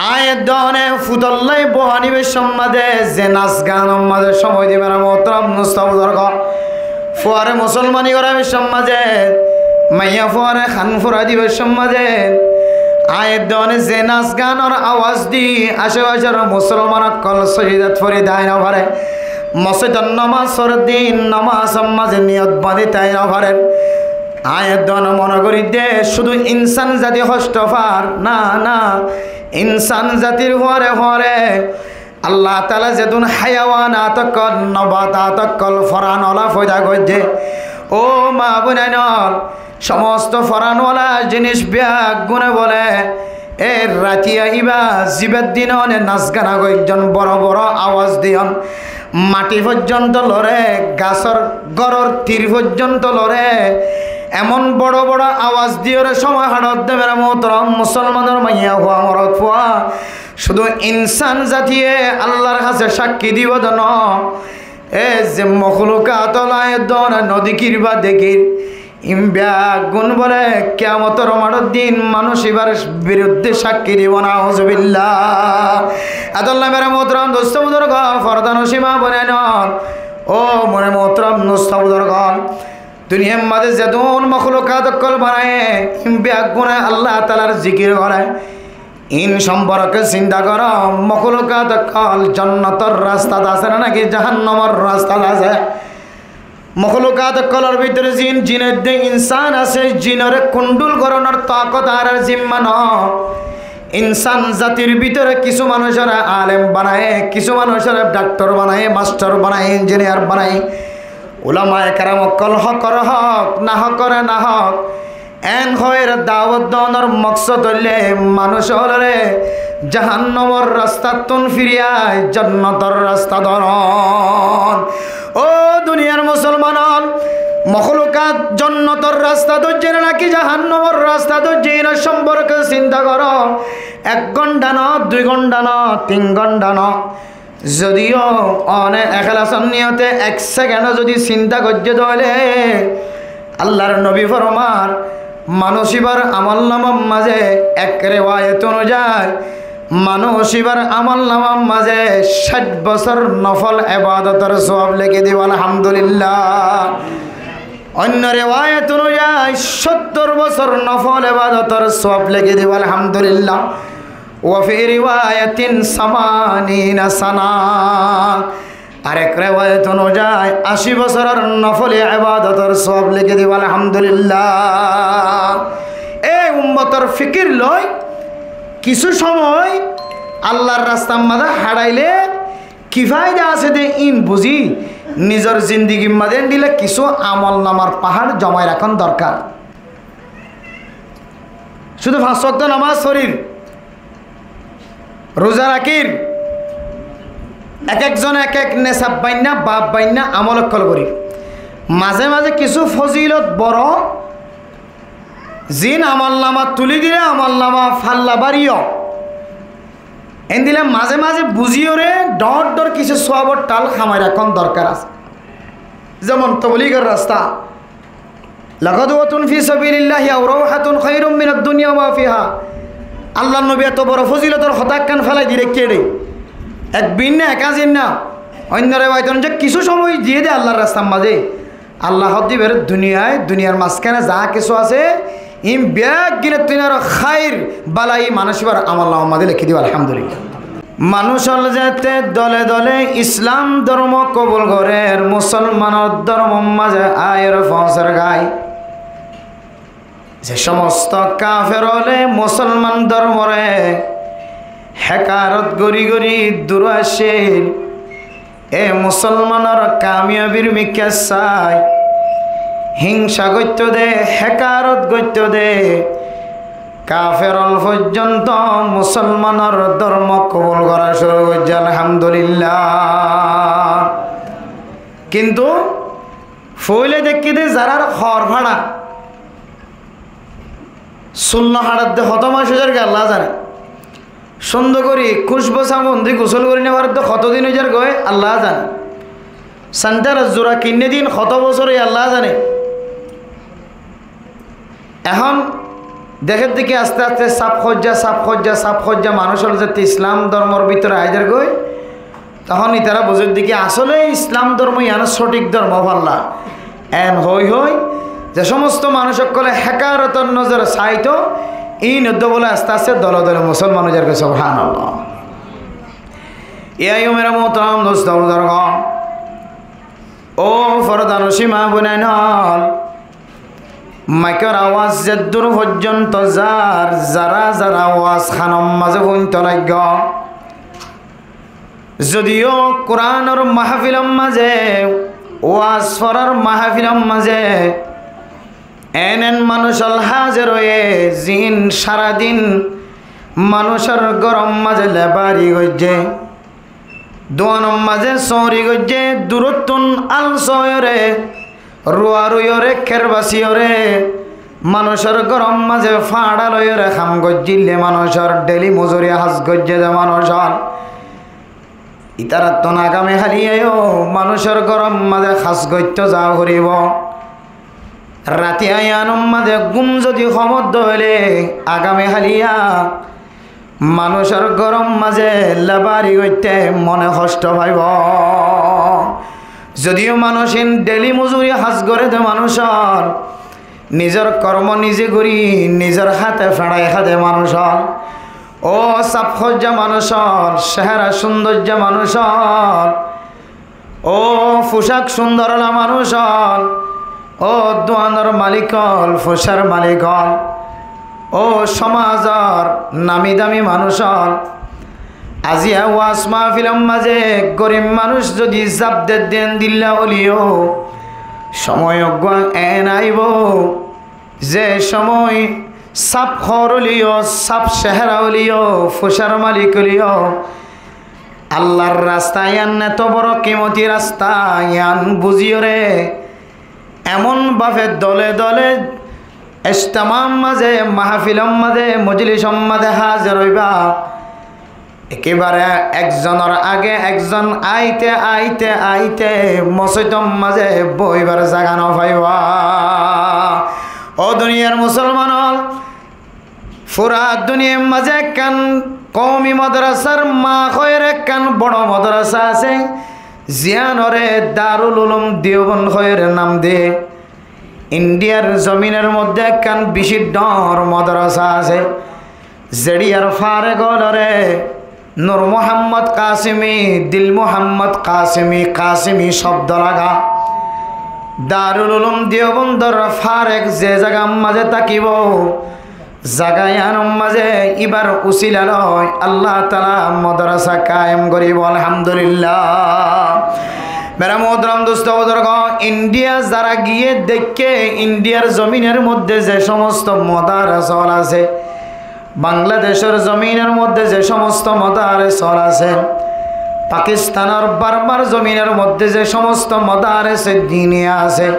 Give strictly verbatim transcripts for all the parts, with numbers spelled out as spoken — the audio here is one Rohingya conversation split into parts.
Aññí edde one futollá bou aníbar cómot mazé ze nas ganor mazé cómoi dibar, mohtorom dustó buzurgó, fuare musolmani goráibar cómot mazé, maiyafuare hán furai dibar cómot mazé, aññí edde one ze nas ganor awaz di acé-facór musolman ókkol sójidat fori dai no fare, mosóidot nomaz forer din nomazor mazé niyot bañdí dai no fare. Aññí edde one mone gorí de cúdu insán zati hoctó far, na, na, insán zatir fuare fuare Allah taala zedún hayawanat ókkol, nobatat ókkol, foran ola foida goijjé, ó ma boinain ókkol, somosto foran ola jinis beggúne bole, e ratiya íba zibar din one nas gana goijjón, boro boro awaz diyon, mati foijjonto lore, gasór góror tir foijjonto lore, emon boro boro awaz diyóre cómoi haçódde mere mohtorom musolmanor maiyafua, morotfua, cúdu insán zatiye Allar hañsé cakki dibo de no, e ze mohlukat ókkol aññí edde one no dekír ba dekír, in beggún bole kiyamotor maçor din manúic íbar birudde cakki dibo, nauzubillah. Etolla mere mohtorom dustó buzurgó, fordanocin ma boinain ókkol, ó more mohtorom dustó buzurgó, duniyar mazé zedún mohlukat ókkol banaiye, in beggúne Allah taalar zikir gore. In somporke sinta goró, mohlukat ókkol jonnotor rastat asé né naki jahannamor rastat asé? Mohlukat ókkolor bútore zin, zin edde insán asé, zinore kondrol gorónor tokot añárar zimma no. Insán zatir bútore kissú manúicore alem banaiye, kissú manúicore daktor banaiye, mastor banaiye, injiniyar banaiye. Ulamaye keram ókkol hókore hók, nahókore nahók, en hoiyóre dawot donor moksod óilde manúic ókkolore jahannamor rastattún firiyai jonnotor rastat onon. Ó duniyar musolman ókkol, mohlukat jonnotor rastat óijje né naki jahannamor rastat óijje, inor somporke sinta goró. Ek gónta no, dui gónta no, tin gónta no. Zodiyo one ekhlasor niyote ek sekendo zodi sinta goijjé de óile, Allar nobi formar, manúic íbar amolnamar mazé ek rewayet onuzai, manúic íbar amolnamar mazé cáit bosór nofol ebadotor suwab lekí dibo, alhamdulillah. Oinno rewayet onuzai sóttor bosór nofol ebadotor suwab lekí dibo, alhamdulillah. Wa fi riwayatin samanina sana. Arek rewayet onuzai ací bosóror nofoli ebadotor suwab lekí dibo, alhamdulillah. E ummotor fikir loi kissú cómoi Allar rastar mazé haçaile ki faida asé de in buzí, nizor zindigir mazé endilla kissú amolnamar pahár zomai rakón dorkar. Cúdu fañs wokto nomaz forir, ruza rakir, ek ek zon ek ek nesab bainna, bab bainna amol ókkol gorir. Mazé mazé kissú fozilot boro, zin amolnama tuli dile amolnama falla bariyo. Endilla mazé mazé buziyóre dhoóñr dhoóñr kissú suwabor thal hamai rakón dorkar asé. Zemon tobligor rasta, "Laghadwatun fi sabilillahi aw rawhatun khairun minad dunya wa ma fiha." Allar nobi eto boro fozilotor hotá ekkán félai di raikké de. Ek bin na, ek azin na. Oinno rewayet onuzai kissú cómoi diyé de Allar rastar mazé. Allah hoó de íbaré duniyai, duniyar mazkáne za kissú asé, in beggúnottún aró háir balai manúic íbar amolnamar mazé lekí dibo, alhamdulillah. Manúic ókkol zete dole dole Islam dormo kobul gorer, musolmanor dormor mazé aiyóre foóñser gái. Ze somosto kafer ókkole musolman dormore hekarot gorí gorí duro accíl, e musolmanor kamiyabir mikká sai híngsa goittó de, hekarot goittó de, kafer ókkol foijjonto musolmanor dormo kobul gora cúru goijjé, alhamdulillah. Kintu foóila deikkí de zarar hoor fáça, sul no haçar de hotó mac óizar goi Allah zane. Cúndor gorí kúcbu sabun di gusól gorí no farer de hotó din óizar goi Allah zane. Sandalor zura kinnede hotó bosór óiye Allah zane. Ehón Dekér de ki aste aste saf hoijja, saf hoijja, saf hoijja manúc ókkol zeñtté Islam dórmor bútore aái zargói, tohón itará buzér de ki asóle Islam dórmo yián sóthik dórmo falla. Eén hoói hoói ze cómosto manúc ókkole hékarotor nozore saitó, íin ódde bóle aste aste dole dole musolman ói zargói. Subhánallah. Yá aiyuha mera muhtaram dustó buzurgó, ó fordanocin maa boinain ókkol, maikor awaz zeddúr foijjonto zar, zará zará waz hanor mazé fúinto laiggó, zodiyó Kuranor mahfilor mazé, waz forar mahfilor mazé eén eén manúc ókkol házer óiye, ziín saradin manúcor góror mazé lebari goijjé, duanor mazé sóori goijjé, duróttun alsóiyoré, ruaruiyoré, kerbasiyoré, manúcor góror mazé fañçá loiyoré ham goijjíle manúcor, dheili muzuri ham goijjé de manúc ókkol, itarattún agami háliya yó manúcor góror mazé ham goittó za foribó. Rati aiyánor mazé gúm zodi hom ódde óile agami háliya manúcor góror mazé lebari goitté mone hoctho faibó. Zodiyó manúcin dheili muzuri ham goré de manúc ókkol, nizor kormo nize gorí, nizor háte feçai há de manúc ókkol, ó saf hoijja manúc ókkol, cehera cúndoijja manúc ókkol, ó fucák cúndoróla manúc ókkol, ó duanor malik ókkol, fucár malik ókkol, ó cómazor nami dami manúc ókkol, aziya waz mahfilor mazé gorib manúc zodi zaf dedde endilla óile yó, cómoi uggúa eén aibó, ze cómoi saf hoór óile yó, saf cehera óile yó, fucár malik óile yó, Allar rasta yián eto boro kimoti rasta yián buziyoré emon bafe dole dole ijtemar mazé, mahfilor mazé, mojlisor mazé házer óiba. Ekebare ekzonor age ekzon aite aite aite mosóitor mazé boibar zaga no faiba. Ó duniyar musolman ókkol, fura duniyar mazé ekkán koumi madrasar maa hoiyóre ekkán boro madrasa asé, ziyánore Darul Ulum Diyobon hoiyóre nam de. Indiyar zominor modde ekkán bicí dhoóñr madrasa asé, zeçiyar farek ókkolore Nur Muhammod Kasimi, Dil Muhammod Kasimi, Kasimi cobdo laga. Darul Ulum Diyobondor farek ze zagar mazé tákibo, zaga yíanor mazé íbar usila loi Allah taala madrasa kayem goribo, alhamdulillah. Mere muhtaram dustó buzurgó, Indiya zara giyé deikké, Indiyar zominor modde ze somosto madrasa ókkol asé, Bangladecor zominor modde ze somosto madrasa ókkol asé, Pakistanor Barmar zominor modde ze somosto madrasa diniya asé,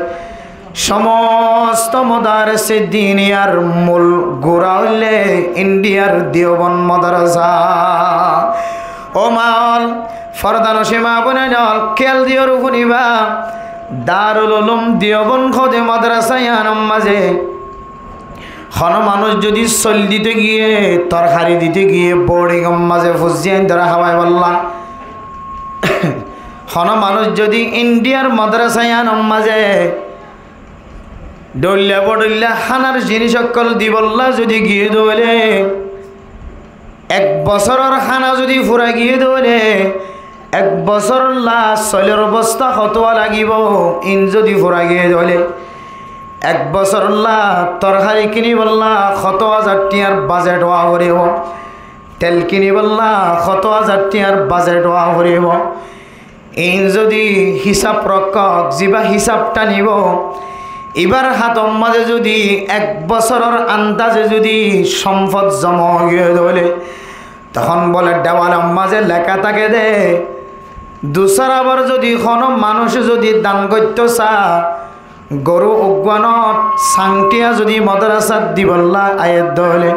somosto madrasa diniyar mul gura óilde Indiyar Diyobon madrasa. Ó maa ókkol, fordanocin maa boin ókkol, kéyal diyóre fúniba, Darul Ulum Diyobon hóde madrasa yíanor mazé honó manúc zodi soil dito giyé, torkari dito giyé, boardingor mazé fuain dóre háwaibolla, honó manúc zodi Indiyar madrasa yíanor mazé dhoilla bodhoilla hánar zinis ókkol dibolla zodi giyé dóile, ek bosóror hána zodi fura giyé dóile, ek bosórolla soilor bosta hotówa lagibo, ín zodi fura giyé dóile, ek bosórolla torkari kinibolla hoto házar thiañr bajet ówa foribo, tel kinibolla hoto házar thiañr bajet ówa foribo. Ín zodi hísab rokkók, zibá hísab thánibo, íbar hátor mazé zodi ek bosóror andaze zodi sompot zoma ói giyé dóile, tohón bóle dewalor mazé leká táke dé, dusára bar zodi honó manúce zodi dan goittó sá, goru uggúanot sañthiya zodi madrasat dibolla aiyé dóile,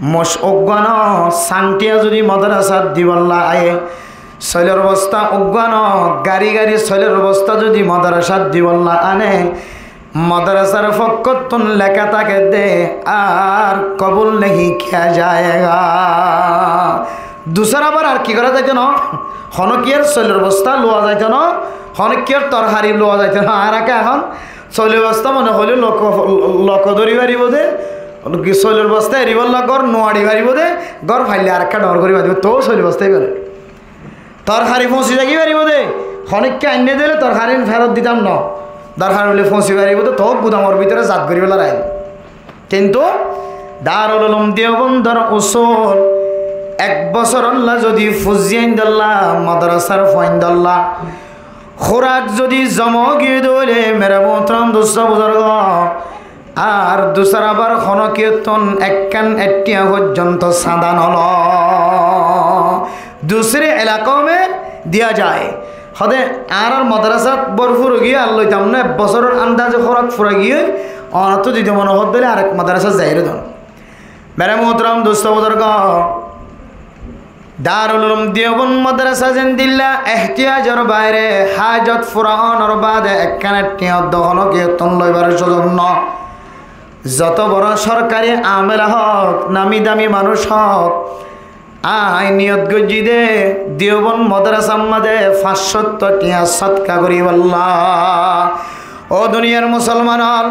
moc uggúanot sañthiya zodi madrasat dibolla aiyé, soilor bosta uggúanot gari gari soilor bosta zodi madrasat dibolla ané, Madrasar fokkóttun leká táke dé, ar kobul nahi kiya jayega. Dusara bar ar ki gorá zaito no? Honokkiyar soilor bosta luwa zaito no, honokkiyar torhari luwa zaito no. Añára ehón soilor bosta mone hoilé loko, loko dóri faribó dé, soilor bosta eribólla gór nuaçi faribó dé, gór faille arekka dhoóñr gorí faribó, toóu soilor bosta ibáre. Torhari foóñsi zagi faribó dé, honikka ainné dile torhari ferot ditam no. Dorhar óile foóñsi faribó dé, toóu gudamor bútore zat gorí félai raikí. Kintu Darul Ulum Deobondor usul ek bosórolla zodi fuzzi aindolla, madrasar fuaindolla, kúrak zodi zoma ói giyé dé óile, mere muhtaram dustó buzurgó, ar dusara bar honokiyottún ekkán ettiya foijjonto sanda nolo. Dusre elakome diya jai. Hode añárar madrasat borfur ói giyé, ar loitam no, ek bosóror andaze kúrak furai giyé, onottú dito mone hoó dé óile arek madrasat zaiyóre don. Mere muhtaram dustó buzurgó, Darul Ulum Deobond madrasa zendilla ehtiyajor baire hajot fura ónor baade ekkán ettiya dé honokiyottún loibar suzuk no. Zoto boro sorkari amela hók, nami dami manúic hók, añí niyot goijjí dé Deobond madrasar mazé fañs cót tiya sodka goríbolla. Ó duniyar musolman ól,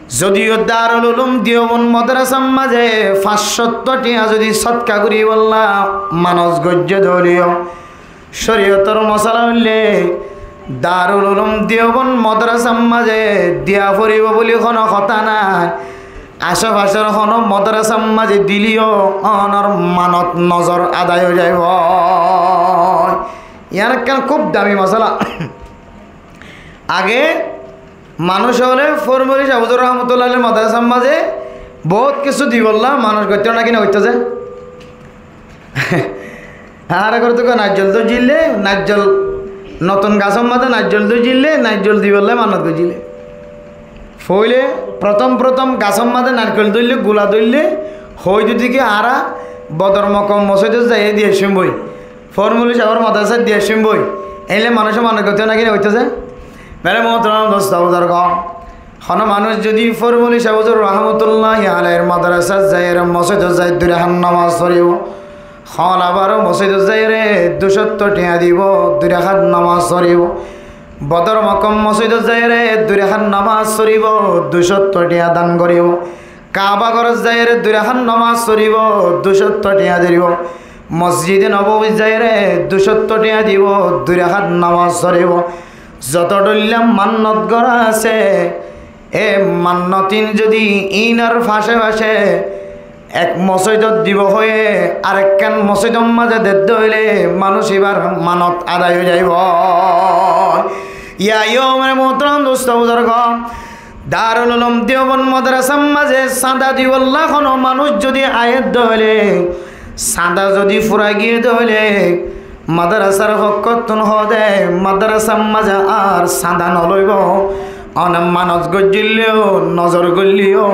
zodiyo Darul Ulum Deobond madrasar mazé fañs cót tiya zodi sodka goríbolla manot goijjé dé óileyo, córiyotor mosala óilde Darul Ulum Deobond madrasar mazé diya foribó buli hono hotá nái. Acé-facór hono madrasar mazé dileyo onor manot nozor adai ói zaibói. Yián ekkán kúb dami mosala. Age manúic ókkole Fór Moulovi Sáb Huzur Rahmatullah Alaihir madrasar mazé bout kissú dibolla manúic goittó né ki no goittó ze? Añára goré to naijjol dóijjille, naijjol, notun gasór mazé naijjol dóijjille, naijjol dibolla manot goijjíle. Foóile, protom protom gasór mazé nairkol dóille, gula dóille, hoóide ki añára Bodor Mokom mosóidot zaiyé diya cúmboi. Fór Moulovi Sábor madrasat diya cúmboi. Éile manúice manot goittó né ki no goittó ze? Mere muhtaram dustó buzurgó, hono manúic zodi Fór Moulovi Sáb Huzur Rahmatullahi Alaihir madrasat zaiyóre mosóidot zai dui rakát nomaz foribó, hono abar mosóidot zaiyóre dui cót tiya dibó, dui rakát nomaz foribó. Bodor Mokom mosóidot zaiyóre dui rakát nomaz foribó, dui cót tiya dan goribó. Kaaba górot zaiyóre dui rakát nomaz foribó, dui cót tiya dibó. Mosjide Nobowit zaiyóre dui cót tiya dibó, dui rakát nomaz foribó. Zoto dhoilla mannot gorá asé, e mannotin zodi iínor facé-facé ek mosóidot dibó hoiyé arekkán mosóidor mazé dedde óile manúic ibár manot adai ói zaibói. Yá yó mere muhtaram dustó buzurgó, Darul Ulum Deobond madrasar mazé sanda dibolla hono manúic zodi aiyé dé óile, sanda zodi furai giyé dé óile, madrasar fokkóttun hoó dé, madrasar mazé ar sanda noloibó. One manot goijjíleyo, nozor goilleyo,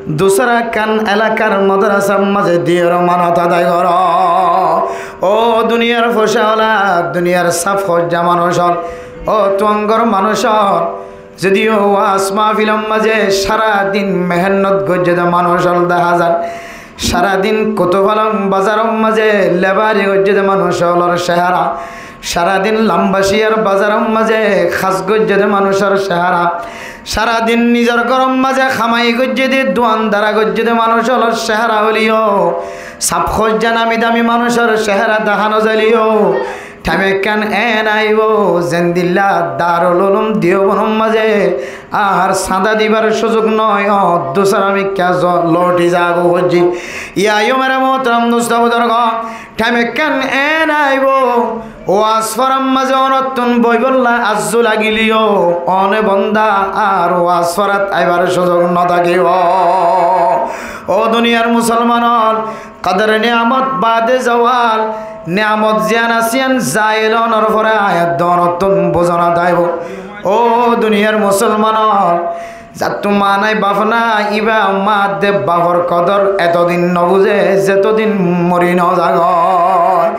dusára ekkán elakar madrasar mazé diyóre manot adai goró. Ó duniyar foicáwala, duniyar sáf hoijja manúic ól, ó tuáñgor manúic ól, zodiyo waz mahfilor mazé sára din mehénnot goijjé dé manúic ól dehá zar, sára din Kutufalong bazaror mazé lebari goijjé dé manúic ólor cehera, sára din Lambaciyar bazaror mazé ham goijjé dé manúicor cehera, sára din nizor góror mazé hamai goijjé dé, duandara goijjé dé manúic ólor cehera óileyo, sáf hoijja nami dami manúicor cehera dehá no zaileyo, thaim ekkán eén aibó, zendilla Darul Ulum Deobondor mazé ar sanda dibar suzuk no, ó dusára mikká zo-, loti zagói hoijjé. Yá yó mere muhtaram dustó buzurgó, thaim ekkán eén aibó, waz forar mazé onottún boibolla azzu lagileyo, one bonda ar waz forat aibar suzuk no tákibo. Ó duniyar musolman ól, Kodor niyamot baade zowal, niyamot ziyán asé yían zail ónor fore ayat dónottún buzá no táibo. Ó duniyar musolman ól, zattú maa nái baf nái, íba maa de bafor kodor etodin no buzé, zetodin mori no zagói.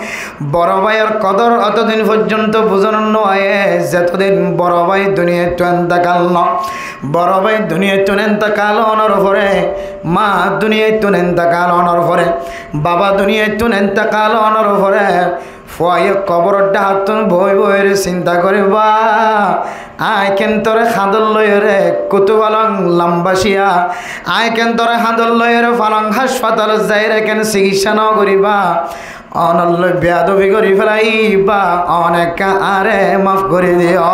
Boro báiyor kodor otodin foijjonto buzon no aiyé, zetodin boro bái duniyaittú entekal no. Boro bái duniyaittú entekal ónor fore, ma duniyaittú entekal ónor fore, baba duniyaittú entekal ónor fore, fuaye koboror dháhattún boi boire sinta goríba. Aññí ken tore hañdor loiyóre kutu falong lamba ciya, aññí ken tore hañdor loiyóre falong hácfatalot zaiyóre ken sikissá no goríba. Ónolloi beyadobi gorí felaibá, óne ekká añáre maf gorí diyo.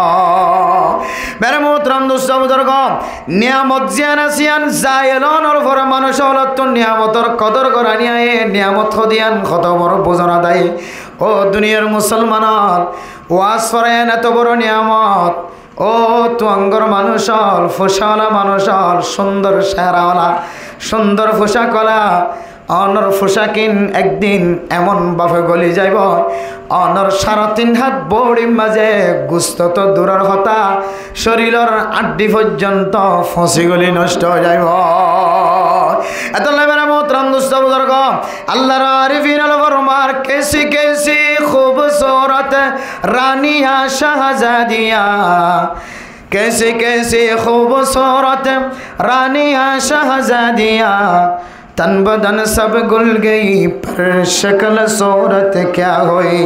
Mere muhtaram dustó buzurgó, niyamot ziyán asé yían zaiyel ónor fore manúic ókkolottú niyamotor kodor gorá niyaiyé, niyamot hodiyán hoto boro buzon adáye. Ó duniyar musolman ókkol, waz foraiyán eto boro niyamot. Ó tuangor manúic ókkol, fucála manúic ókkol, cúndor céhera ola, cúndor fucák ola, ónor fucákin ekdin emon bafe goli zaibói, ónor sáre tin hát boçir mazé gusto to duror hotá, córilor añçi foijjonto fosí goli nosto ói zaibói. Etolla mere muhtaram dustó buzurgó, Allar arifin ókkole formar, کیسی کیسی خوبصورت رانیاں شہزادیاں، کیسی کیسی خوبصورت رانیاں شہزادیاں، تن بدن سب گل گئی پر شکل صورت کیا ہوئی۔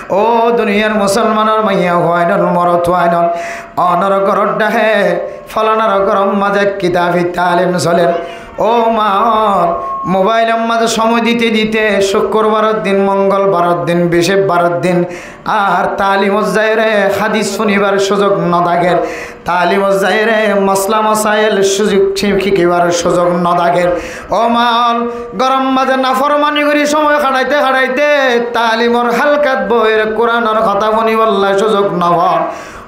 Ó duniyar musolmanor maiyafuain ókkol, morotfuain ókkol, ónor góror dháhe folanar góror mazé kitabi talim soler. Ó ma ókkol, mobailor mazé cómoi dite dite cúkkurbaror din, mongolbaror din, bicibbaror din ar talimot zaiyóre hádis fúnibar cúzuk no táker, talimot zaiyóre mosla mosail cúzuk híkibar cúzuk no táker. Ó ma ókkol, góror mazé naformani gorí cómoi haçaite haçaite talimor hálkat boir Kuranor hotá fúnibálla cúzuk no fán.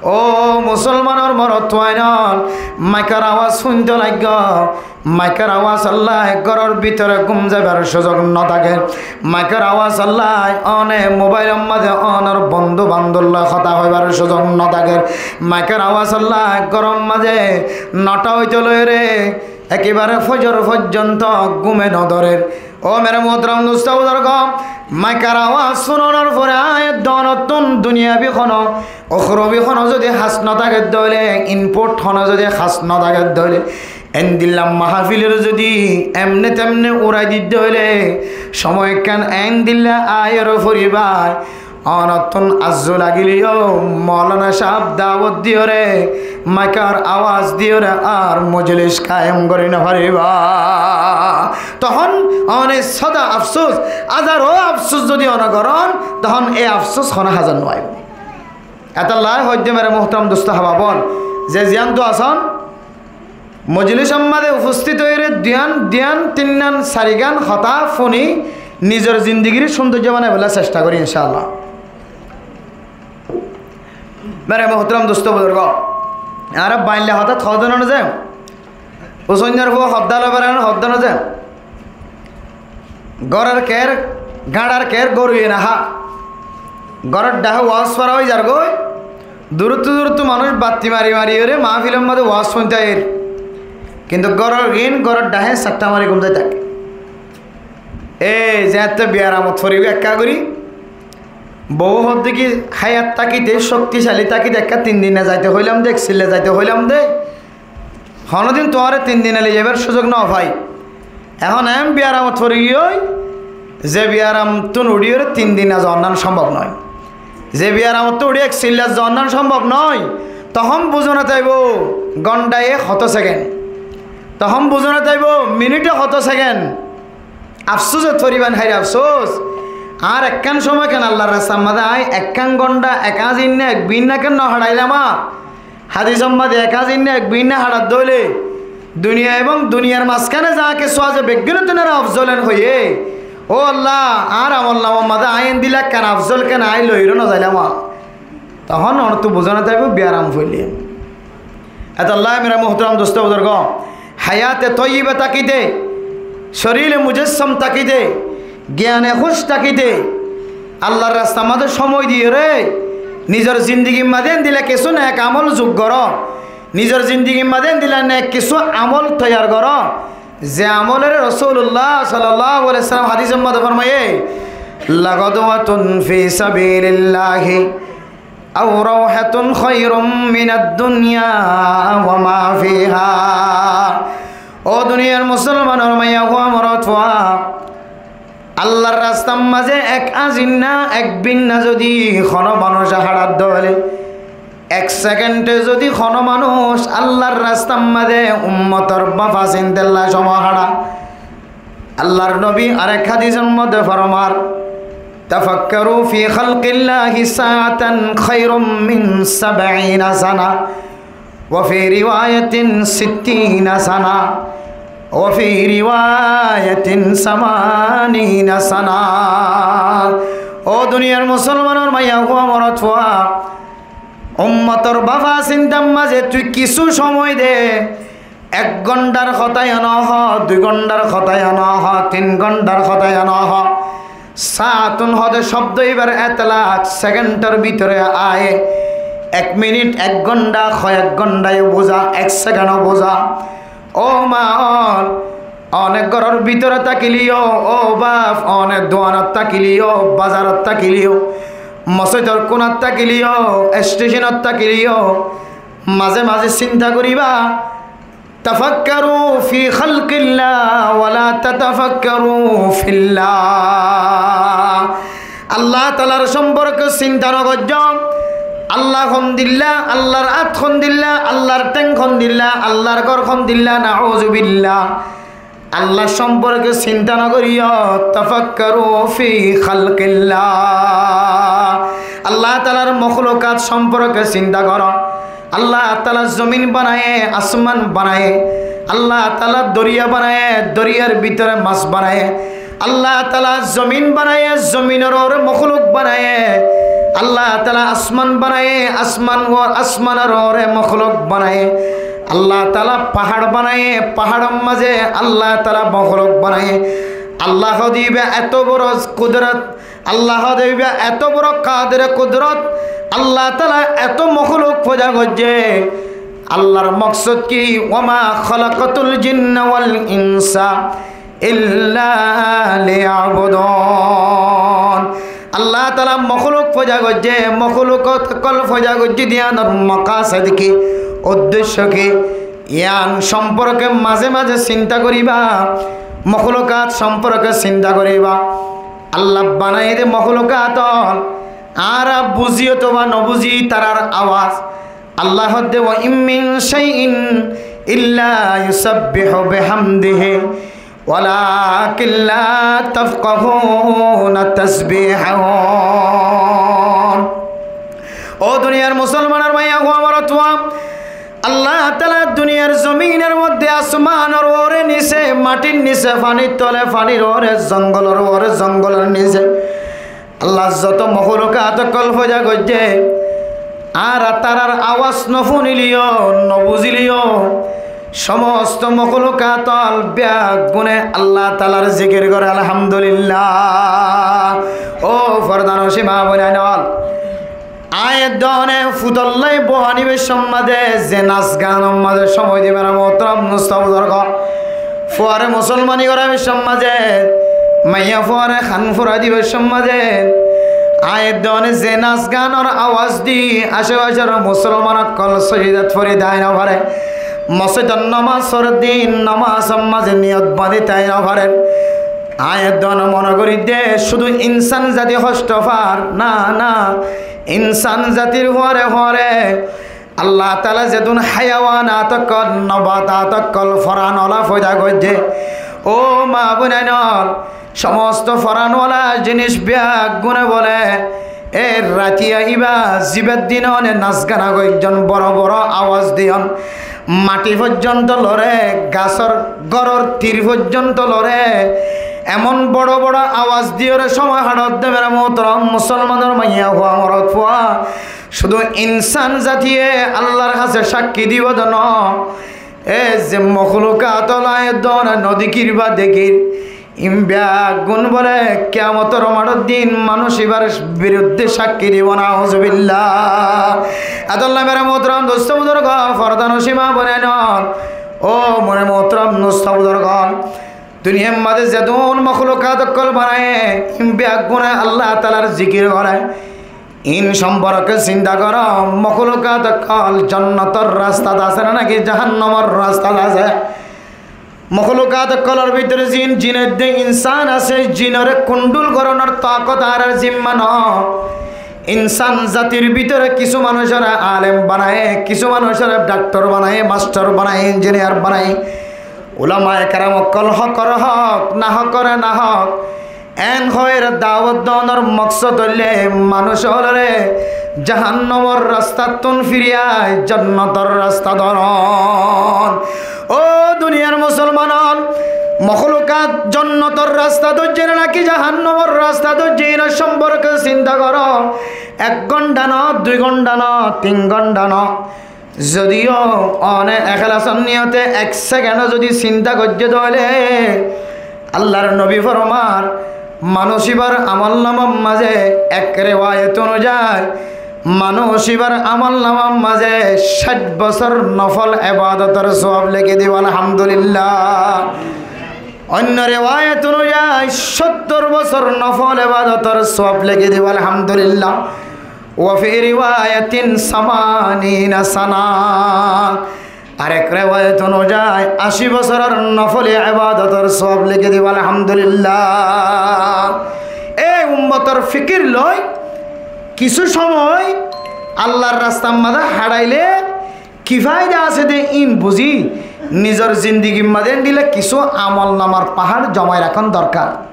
Ó musolmanor morotfuain ókkol, maikor awaz fúnto laiggó, maikor awazolla góror bútore gúm zaibar cúzuk no táker. Maikor awazolla óne mobailor mazé ónor bondú bandob loi hotá hoibar cúzuk no táker. Maikor awazolla góror mazé notá óite loiyóre ekebare fozor foijjonto gúme no dórer. Ó mere muhtaram dustó buzurgó, maikor awaz fúnonor fore aññí donottún duniyabi hono, ukhrobi hono zodi has no táke dóile, input hono zodi has no táke dóile, endilla mahafilor zodi emne temne urai dite óile, cómoi ekkán endilla aiyóre foribói. Ónottún azzu lagileyó Moulana sáb dawot diyóre, maikor awaz diyóre ar mojlis kayem gorí no faribá. Tohón óne sada afsus, azaro afsus zodi óne gorón, tohón e afsus hono hazar no aibó. Etolla hoiddé mere muhtaram dustó hábab ókkol, ze ziyán tú asón, mojlisor mazé ufostit óiyore duiyán, duiyán, tinnán, sarigán hotá fúni nizor zindigir cúndoijja banaibálla cesta gorí, incá Allah. Mere muhtaram dustó buzurgó, añára bailla hotát hoóde no ze, usóinnar fua hoddá loi beran hoddá no ze. Góror ker, gañçar ker, goruye no há. Góror dháhe waz fora ói zargói, duruttu duruttu manúic batti mari mari óre mahfilor mazé waz fúnto aiyér. Kintu góror gín, góror dháhe sattá mari gúm zai táke. E, zeéñtte biyaramot foribó ekká gorí, bou hoódde ki háyat tákite, cókticali tákite ekká tin dine zaite hoilam de, ek silla zaite hoilam de, honódin tuáñre tin dine loi zaibar cúzuk no fai. Ehón eén biyaramot fori giyói, ze biyaramttún uçíyore tin dine zoonnán cómbob noó. Ze biyaramottú uçí ek silla zoonnán cómbob noó, tohón buzónat aibó góndhaye hotó sekend, tohón buzónat aibó minithe hotó sekend. Afsúsot foribán, háire afsús. Añár ekkán cómoi kén Allar rastar mazé aññí ekkán góndha ek añz inna ek bínna kén no haçailam? Hádisor mazé ek añz inna ek bínna haçat dóile, duniya ebóng duniyar mazkáne zaá kessú asé beggúnottún añáre afzol en hoiyé. Ó Alla, añár amolnamar mazé aññí endilla ekkán afzol kén aññí loiyóre no zailam? Tohón onóttu buzónat aibó biyaram foillé. Etolla mere muhtaram dustó buzurgó, hayate toiyiba tákite, corile mujassom tákite, giyane húc tákite, Allar rastar mazé cómoi diyóre, nizor zindigir mazé endilla kessú nek amol zuk goró, nizor zindigir mazé endilla nek kessú amol toiyar goró, ze amolore Rosululla sallallahu alaihi wasallam hádisor mazé formaiyé, لغدوة في سبيل الله أو روحة خير من الدنيا وما فيها. Ó duniyar musolmanor maiya fua, morot fua, Allar rastar mazé ek azinna, ek binna zodi hono manúc háçadde óile, ek sekende zodi hono manúc Allar rastar mazé ummotor báfa sintalla cómoi háça, Allar nobi arek hádisor modde formar, تفكروا في خلق الله ساعة خير من سبعين سنة، وفي رواية ستين سنة، وفي رواية ثمانين سنة. Ó duniyar musolmanor maiya fua, morot fua, ummotor báfa sintar mazé tui kissú cómoi de, ek gónthar hotá yó no ho, dui gónthar hotá yó no ho, tin gónthar hotá yó no ho. Saatun hóde cóbdo ibar etlak sekendor bútore aiyé. Ek minit, ek góntha, hoyek góntha yó buzá, ek sekend ó buzá. Ó ma ókkol, one góror bútore tákile yó, ó baf, one duanot tákile yó, bazarot tákile yó, mosóidor kunat tákile yó, estecónot tákile yó, mazé mazé sinta goríba. تفكروا في خلق الله ولا تتفكروا في الله. Allah taalar cómporke sinta no goijjó. Allah hondilla, Allar át hondilla, Allar théng hondilla, Allar gór hondilla, nauzubillah. Allar cómporke sinta no goríyo, تفكروا في خلق الله. Allah taalar moklukat cómporke sinta goró. Allah taala zomin banaiye, asman banaiye. Allah taala doriya banaiye, doriyar bútore mas banaiye. Allah taala zomin banaiye, zominor uore mokluk banaiye. Allah taala asman banaiye, asman uo-, asmanor uore mokluk banaiye. Allah taala fahár banaiye, fahárór mazé Allah taala mokluk banaiye. Allah hóde íba eto boro kudrot, Allah hóde íba eto boro kadere kudrot, Allah taala eto mokluk foida goijjé. Allar moksod ki? وما خلقت الجن والإنس إلا ليعبدون. Allah taala mokluk foida goijjé, moklukot ókkol foida goijjé de yíanor mokasod ki, uddecco ki? Yían cómporke mazé mazé sinta goríba, moklukat cómporke sinta goríba. Allah banaiye de moklukat ókkol, añára buzí otóba no buzí tarar awaz. Allah hóde, وإن من شيء إلا يسبح بحمده ولكن لا تفقهون تسبيحهم. Ó duniyar musolmanor maiya fua, morot fua, Allah taala duniyar zominor modde asmanor uore nise, matir nise, fanir tole, fanir uore, zongolor uore, zongolor nise, Allah zoto moklukat ókkol foida goijjé, añára tarar awaz no funile yó, no buzile yó, somosto moklukat ókkol beggúne Allah taalar zikir gore, Alhamdulillah. Ó fordanocin ma boinain ókkol, aññí edde one futolla bohanibar somot de ze nas ganor mazé somoi dibar, mohtorom dustó buzurgo, fuare musolmani gorábar somot de, maiya fuare han furai dibar somot de, aññí edde one ze nas ganor awaz di acefacor musolman ókkol sojidat fori dai no fare, mosjidot nomaz forer de nomazor mazé niyot bañdi dai no fare. Aññí edde one mone gorí de cúdu insan zati hoctho far, na, na, insan zatir fuare fuare Allah taala zedún hayawanat ókkol, nobatat ókkol, foran ola foida goijjé, ó ma boinain ókkol, somosto foran ola zinis beggúne bole, e ratiya íba zibar din one nas gana goijjon, boro boro awaz diyon, mati foijjonto lore, gasor góror tir foijjonto lore, emon boro boro awaz diyore somoi háçadde mere mohtorom musolmanor maiya fua, morot fua, cúdu insan zatiye Allar hañsé sakki dibo de no, e ze moklukat ókkol aññí edde one no dekir ba dekir, ín beggún bole kiyamotor maçor din manúc íbar birudde sakki dibo, nauzubillah. Etolla mere mohtorom dustó buzurgo, fordanocin ma boinain ókkol, ó more mohtorom dustó buzurgo, Duniyar mazé zedún moklukat ókkol banaiye, ín beggúne Allah taalar zikir goré. Ín somporke sinta goró, moklukat ókkol jonnotor rastat asé né náki jahannamor rastat asé? Moklukat ókkolor bútore zin, zin edde insán asé, zinore kontrol gorónor tokot añárar zimma no. Insán zatir bútore kissú manúcore alem banaiye, kissú manúcore daktor banaiye, mastor banaiye, injiniyar banaiye. Ulamaye keram ókkol hókore hók, nahókore nahók, en hoiyóre dawot donor moksod óilde manúc ókkolore jahannamor rastattún firiyai jonnotor rastat onon. Ó duniyar musolman ókkol, moklukat jonnotor rastat óijje né náki jahannamor rastat óijje, inor somporke sinta goró. Ek gónta no, dui gónta no, tin gónta no. Zodi one ekhlasor niyote ek sekend zodi sinta goijjé de óile, Allar nobi formar, manúc íbar amolnamar mazé ek rewayet onuzai, manúc íbar amolnamar mazé cáit bosór nofol ebadotor suwab leki dibo, alhamdulillah. Oinno rewayet onuzai, sóttor bosór nofol ebadotor suwab leki dibo, alhamdulillah. Wa fi riwayatin samanina sana. Arek rewayet onuzai, ací bosóror nofoli ebadotor suwab leki dibo, alhamdulillah. E ummotor fikir loi, kissú somoi Allar rastar mazé haçaile ki faida asé de ín buzí, nizor zindigir mazé endilla kissú amolnamar fahár zomai rakón dorkar.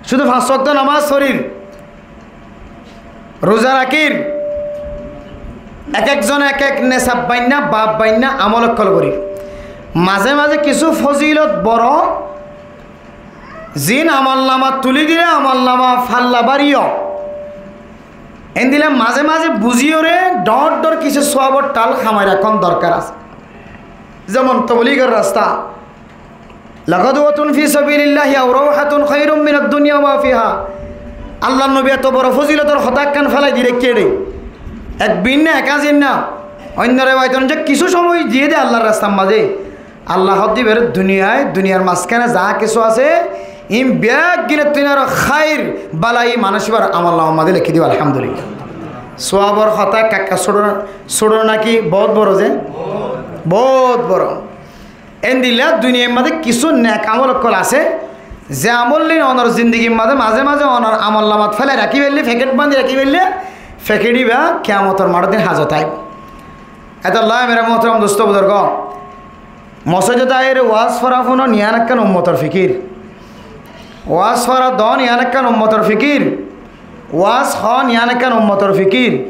Cúdu fañs wokto nomás forir, ruza rakir, ek ek zone ek ek nesab bainna, bab bainna amol ókkol gorir. Mazé mazé kissú fozilot boro, zin amolnama tuli dile amolnama falla bariyo. Endilla mazé mazé buziyóre dhoóñr dhoóñr kissú suwabor thal hamai rakón dorkar asé. Zemon tobligor rasta, "Laghadwatun fi sabilillahi aw rawhatun khairun minad dunya wa ma fiha." Allar nobi eto boro fozilotor hotá ekkán félai di raikké de. Ek bin na, ek azin na, oinno rewayet onuzai kissú somoi diyé de Allar rastar mazé. Allah hoó de íbare duniyai, duniyar mazkáne za kissú asé, ín beggúnottún aró háir balai manúc íbar amolnamar mazé leki dibo, alhamdulillah. Suwabor hotá ekka ekka cóto, cóto náki bout boro ze? Bout boro. Endilla duniyar mazé kissú nek amol ókkol asé, ze amol ín onor zindigir mazé mazé mazé onor amolnamat félai rakí faille, fekéth bandi rakí faille, fekéth íba kiyamotor maçór din hazot aibo. Etolla mere muhtaram dosto buzurgo, mosjidot aiyóre waz fora funon yián ekkán ummotor fikir. Waz fora don yián ekkán ummotor fikir. Waz hon yián ekkán ummotor fikir.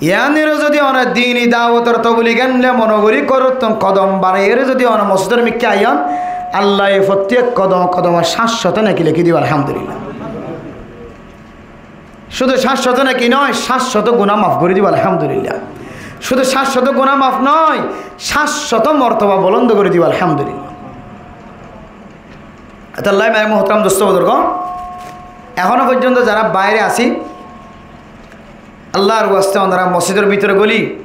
Yiánore zodi one dini dawotor tobligán le mone gorí korottún kodom baraiyóre zodi one mosjidor mikká aiyón, Allaye fottí ek kodom kodom cáit cót neki leki dibo, alhamdulillah. Cúdu cáit cót neki noó, cáit cót guná maf gorí dibo, alhamdulillah. Cúdu cáit cót guná maf noó, cáit cót mortoba bulondo gorí dibo, alhamdulillah. Etolla mere muhtaram dosto buzurgo, ehóno foijjonto zará baire así, Allar waste onora mosjidor bútore góli,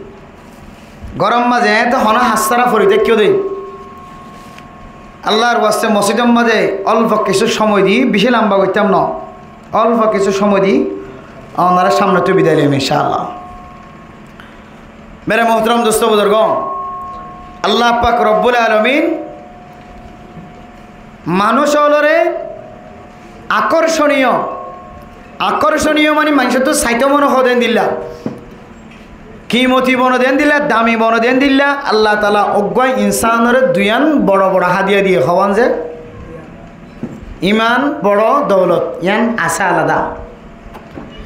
góror mazé ete hono hástara fori táikko de. Allar waste mosjidor mazé olfo kissú somoi di, beci lamba goittám noó, olfo kissú somoi di onora samnettú bidai loiyum, inshaAllah. Mere muhtaram dosto buzurgo, Allah pak Robbul Alamin manúc ókkolore akorsoniyo, akorsoniyo mani manúcottú saito mone hoó de endilla, kimoti mone hoó de endilla, dami mone hoó de endilla, Allah taala uggwá insánore duiyán boro boro hádiya diyé, hoón ze? Iman boro doulot, yián asé alada.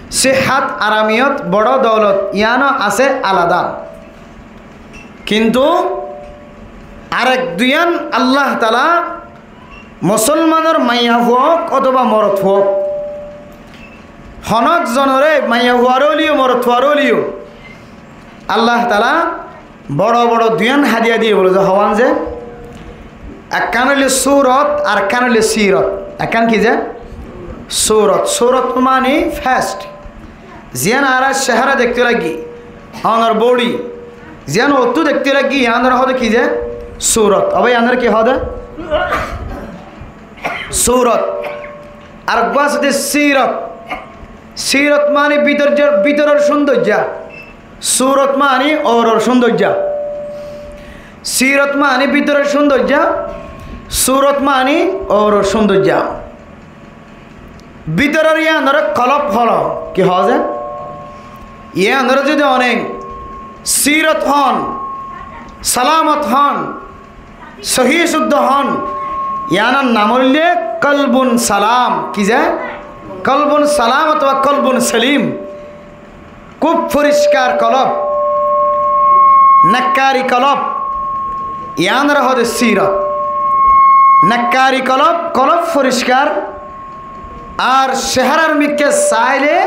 Sihhat aramiyot boro doulot, yiáno asé alada. Kintu arek duiyán Allah taala musolmanor maiyafua ók otóba morotfua ók, honó zonore, maiyafuare óileyo, morotfuare óileyo, Allah taala boro boro duiyán hádiya diyé bole ze, hoón ze? Ekkán óile surot, arekkán óile sirot. Ekkán ki ze? Surot. Surot mani face. Ziyán añára cehera dekte lagi, onor body, ziyán ottú dekte lagi, yiánore hoó de ki ze? Surot. Óba yiánore ki hoó de? Surot. Ar uggwá asé de sirot. Sirot mani bítor-, bítoror cúndoijja. Surot mani óuror cúndoijja. Sirot mani bítoror cúndoijja. Surot mani óuror cúndoijja. Bítoror yíanoré kolob hoó. Ki hoó ze? Yíanoré zodi one sirot hon, salamot hon, sohí cúddo hon, yíanor nam óilde kolbun salam. Ki ze? Kolbun salam otóba kolbun salim. Kúb foriskar kolob, nekkari kolob, yíanoré hoó de sirot. Nekkari kolob, kolob foriskar, ar cehárar mikká sailé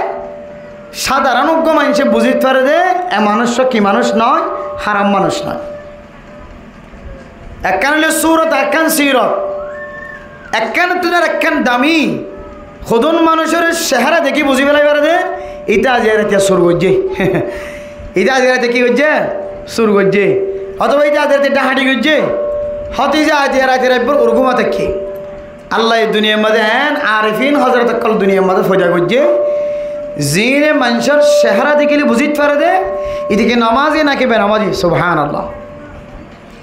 sadaron uggwá maincé buzít fare de, e manúic ki manúic noó, háram manúic noó. Ekkán óilde surot, ekkán sirot. Ekkán tunar ekkán dami. Hodún manúicoré cehára dekí buzí félai fare de, ite aijja raite sur goijjé. Ite aijja raite ki goijjé? Sur goijjé. Otóba ite aijja raite dhahañti goijjé. Hoto ite aijja raite raibbar urguma táikke. Allah e duniyar mazé en arifin hozrot okkol duniyar mazé foida goijjé. Zine maincór cehára dekíle buzít fare de, ite ki nomazi naki benamazi. Subhanallah.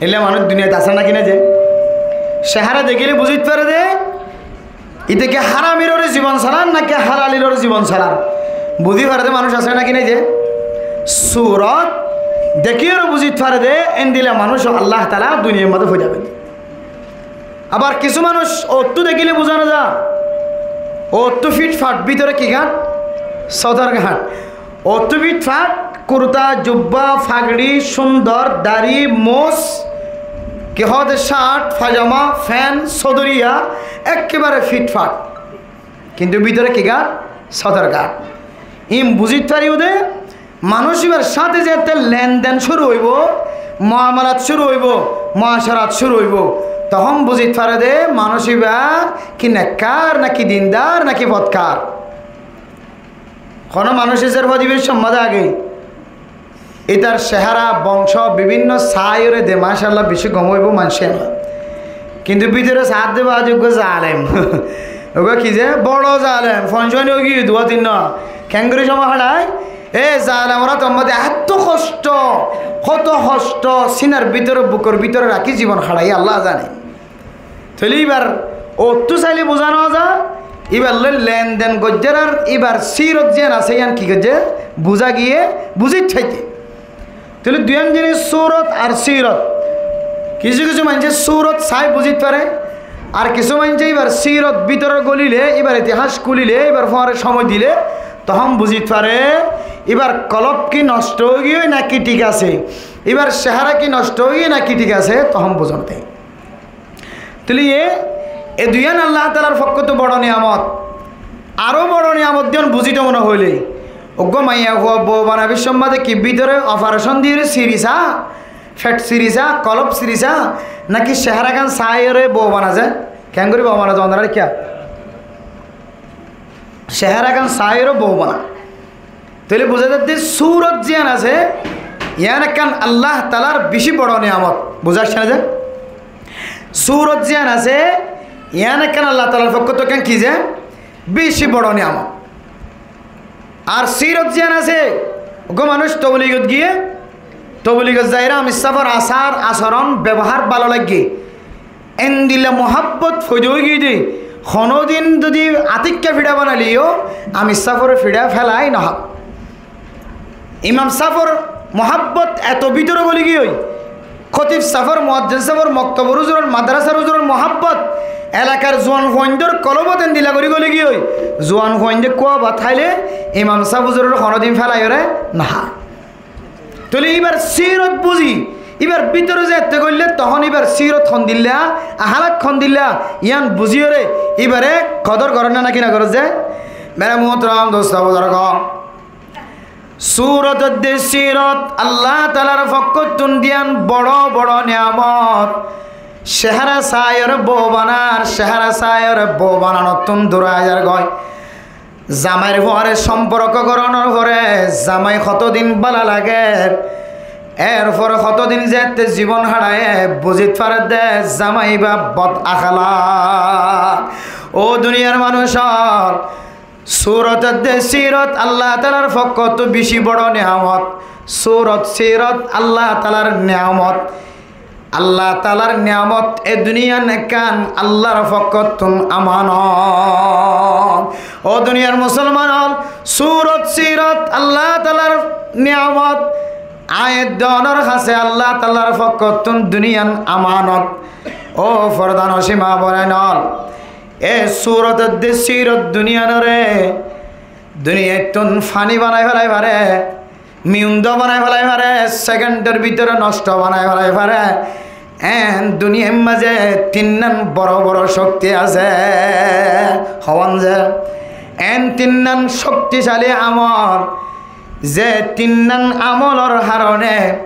Eilla manúic duniyat asé naki nái ze? Cehára dekíle buzít fare de, ite ki háramir uore zibon salar naki halalir uore zibon salar. Buzí fare de manúic asé naki nái ze? Surot dekíyore buzít fare de, endilla manúic Allah taala duniyar mazé foida goijjé. Abar kissú manúic ottú dekíle buzá no za, ottú fitfat, bítore ki gañth? Sodor gañth. Ottú fitfat, kurta, jubba, fagri, cúndor, dari, mós, ki hoó de cát, fajama, fen, sodoriya, ekkebare fitfat. Kintu bítore ki gañth? Sodor gañth. Ín buzít fariyó de, manúic íbar sáñte zeéñtte lenden cúru óibo, muamalat cúru óibo, muacarat cúru óibo, tohón buzít fare de manúic íba ki nekkar, naki dindar, naki botkar. Honó manúic ísar fotibeccí mazé age, ítar cehára, bongcó, bibínno saáiyoré de, macállah, bicí gom óibo, maincé no. Kintu bítore saár de bade uggwá zalem. Uggwá ki ze? Boro zalem. Foncuáni óigiyoi, duwá tinnwá. Keéngorí cóma haçai? E zalemor átor mazé etó hoctó, hoto hoctó, sinar bítore, bukor bítore rakí zibon haçaiye Allah zane. Tóile íbar ottú sailé buzá no za, íbar loi lenden goijjé ar íbar sirot ziyán asé, yían ki goijjé? Buzá giyé, buzít faijjé. Tóile duiyán zinis, surot ar sirot. Kissú kissú maincé surot sai buzít fare, ar kissú maincé íbar sirot bítoror gólile, íbar itihas kúlile, íbar fúañre cómoi dile, tohón buzít fare, íbar kolob ki noctó óigiyoi naki thík asé, íbar cehára ki noctó óigiyoi naki thík asé, tohón buzón de. Tóile e, e duiyán Allah taalar fokkóttu boro niyamot. Aró boro niyamot diyán buzíto mone hoilé, uggwá maiyafua bou banaibár cómot ki bítore ofarecón diyóre siri sa, fet siri sa, kolob siri sa, naki ceháragan saáiyoré bou bana ze? Keéngorí bou bana ze, onorá kiyá? Ceháragan saáiyoré bou bana. Tóile buzá zadde surot ziyán asé, yían ekkán Allah taalar bicí boro niyamot. Buzá aiccé né ze? Surot ziyán asé, yían ekkán Allah taalar fokkóttu ekkán ki ze? Bicí boro niyamot. Ar sirot ziyán asé, uggwá manúic tobligot giyé, tobligot zaiyóre amir sáfor asar, asoron, bebohár bála laiggé. Endilla muhábbot foida óigiyoi de, honódin zodi atikka fiçá banaileyó, amir sáfore fiçá félai nohá. Imam sáfor muhábbot eto bítore góli giyói, kótib sáfor, muazzin sáfor, moktobor úzuror, madrasar úzuror muhábbot elakar zuan fuaindór kolobot endilla gorí góli giyói, zuan fuainde kúa bát háile imam sáf úzuror honódin félaiyoré nohá. Tóile íbar sirot buzí, íbar bítore zeéñtte goillé, tohón íbar sirot hondilla, ahálak hondilla, yían buzíyoré íbare kodor goré né naki nogoré ze? Mere muhtaram dustó buzurgo, surot de sirot Allah taalar fokkóttun diyán boro boro niyamot. Cehára saáiyoré bou banar, cehára saáiyoré bou bananottún durai zargói. Zamair fúañre somporko gorónor fore zamai hotódin bála lager, Erfore hotodin zeétte zibon háçaiye buzit fare de zamai íba bot akhlak. Ó duniyar manúc ól, surot edde sirot Allah taalar fokkóttu beci boro niyamot. Surot sirot Allah taalar niyamot. Allah taalar niyamot, e duniyan ekkán Allahr fokkóttun amanot. Ó duniyar musolman ól, surot sirot Allah taalar niyamot. Aññí edde onor hásé Allah taalar fokkóttun duniyan amanot. Ó fordanocin maa bonain ól, e surot edde sirot duniyanore, duniyaittun fani banai félai fare, miundo banai félai fare, sekendor bútore nosto banai félai fare. En duniyar maze tinnan boro boro cokti asé. Hoón ze, en tinnan cokticali amol, ze tinnan amolor harone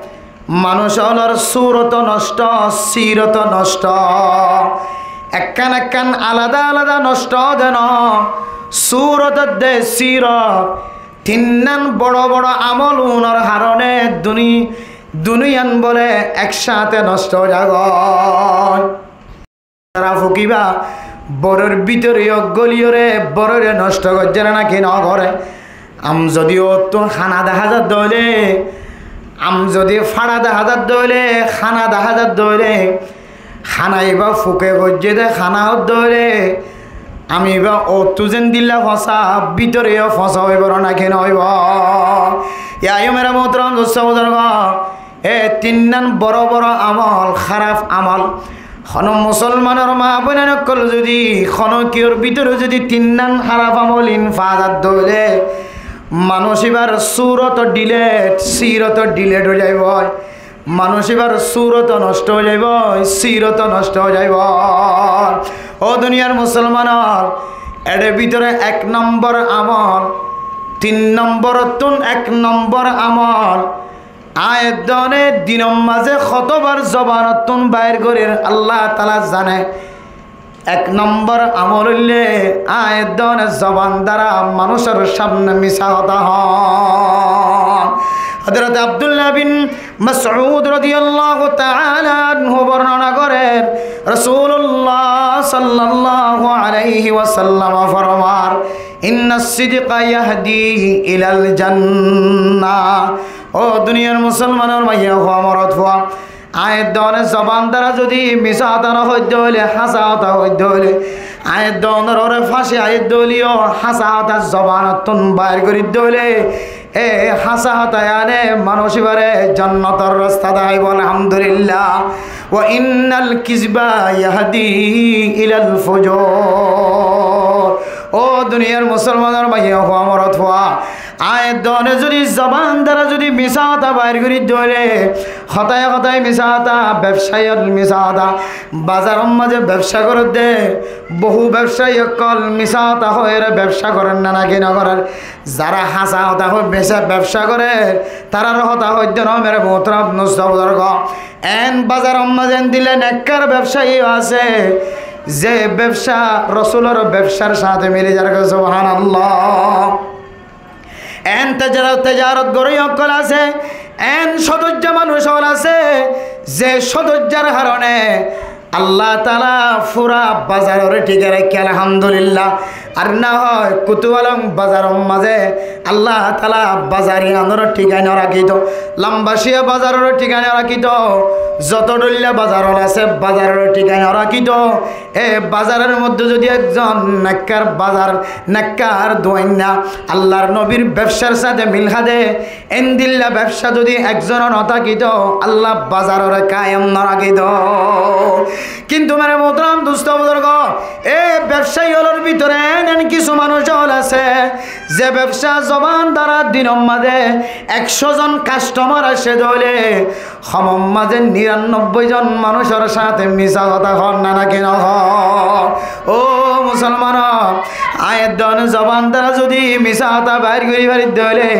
manúc ólor surot nosto, sirot nosto. Ekkán ekkán alada alada nosto de no, surot edde sirot, tinnan boro boro amol unor harone duni-, duniyan bole eksáte nosto ói zagói. Tara fukiba, boror bútore yó goliyore borore nosto goijjé né naki no gore? Am zodi óttu hána dahá zadde óile, am zodi fáça dahá zadde óile, hána dahá zadde óile, hána íba fuke goijjé de hána ódde óile, am íba óttu zendilla fosá, bútore yó fosá óibo né naki no óibo? Ya aiyuha mere muhtaram dustó buzurgo, e tinnan boro boro amol, háraf amol. Hono musolmanor maa bonain ókkol zodi hono kiyór bútore zodi tinnan háraf amol in fa zadde óile, manúc íbar surot dilet, sirot dilet ói zaiboi. Manúc íbar surot nosto ói zaiboi, sirot nosto ói zaiboi. Ó duniyar musolman ól, ere bútore ek nombor amol, tin nomborottun ek nombor amol, aññí edde one dinor maze hotobar zobanottun bair gorir Allah taala zane. Ek nombor amol óilde, aññí edde one zoban dara manúcor samne misá hotá hoón. Hozrot Abdullah bin Masud rodiyallahu taala anhu bornona gorer, Rosulullah sallallahu alaihi wasallam formar, "Inna sidqa yahdi ilal jannah." Ó duniyar musolmanor maiya fua, morot fua, aññí edde one zoban dara zodi misá hotá no hoidde óile, hásá hotá hoidde óile, aññí edde onor uore fáñci aiyé de óile yó hásá hotá zobanottun bair goridde óile, e hásá hotá yíane manúc íbare jonnotor rasta dahaibo, alhamdulillah. "Wa innal kizba yahdi ilal fujur." Ó duniyar musolmanor maiya fua, morot fua, aññí edde one zodi zoban dara zodi misá hotá bair goridde óile, hotáye hotáye misá hotá, bebsá ókkol misá hotá, bazaror maze bebsá gorer de, bohú bebsái ókkol misá hotá hoiyóre bebsá gorer né naki no gorer? Zara hásá hotá hoi besa bebsá gorer, tarar hotá hoidde no mere muhtaram dustó buzurgo. En bazaror maze endilla nekkar bebsái yó asé, ze bebsá Rosulor bebsár sáñte mili zargói, subhanallah. En tejar-, tejarot goróya ókkol asé, en sodorja manúc ól asé, ze sodorjar harone Allah taala fura bazarore thíkai raikké, alhamdulillah. Ar na hoi Kutualong bazaror maze Allah taala bazar iyanore thíkai no rakíto, Lambasiya bazarore thíkai no rakíto, zoto dhoilla bazar ól asé bazarore thíkai no rakíto. E bazaror modde zodi ekzon nekkar bazar, nekkar duainna, Allar nobir bebsár sáñte mil há de, endilla bebsá zodi ekzonor no tákito, Allah bazarore kayem no rakíto. Kintu mere muhtaram dustó buzurgo, e bebsái ólor bútore en en kissú manúc ól asé, ze bebsá zoban dara dinor maze ekcó zon kastomar aiccé de óile, homor maze niranobboi zon manúcor sáñte misá hotá hoó né naki no hoó? Ó musolman ól, aññí edde one zoban dara zodi misá hotá bair gorí faridde óile,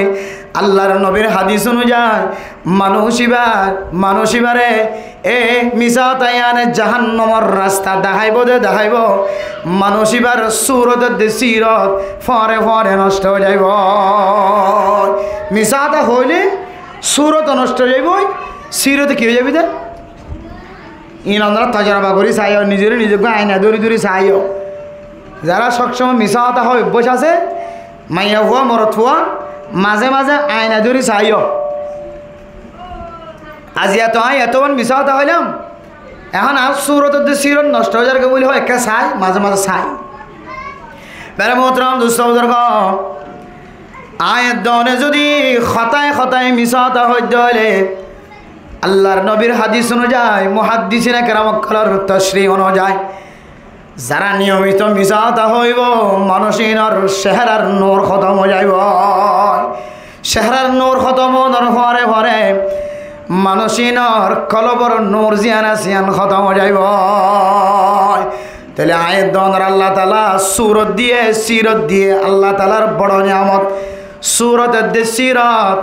Allar nobir hádis onuzai manúc íbar, manúc íbare e misá hotá yíane jahannamor rasta dahaibo de dahaibo, manúc íbar surot edde sirot fore fore nosto ói zaibo. Misá hotá hoile Surot nosto ói zaiboi, sirot ki ói zaibo de? Iín onora tojoroba gorí saiyó, nizoré nize aina dóri dóri saiyó. Zará sob somoi misá hotá hoói obbác asé, maiyafua, morotfua, mazé mazé aina dóri saiyó. Aijja to añí etóban misá hotá hoilam, ehón añár surot de sirot nosto ói zargói buli hoó ekká sai, mazé mazé sai. Mere muhtaram dustó buzurgó, añí edde one zodi hotáye hotáye misá hotá hoidde óile, Allar nobir hadis onuzai, muhaddisine keram ókkolor tocrih onuzai, zará niyomito misá hotá hoibó, manúc inor ceharar nur hotom ói zaiboi. Ceharar nur hotom ónor fore fore manúc inor kolobor nur ziyán asé, iyán hotom ói zaiboi. Tóile añí edde onor Allah taala surot diye, sirot diye, Allah taalar boro niyamot. Surot edde sirot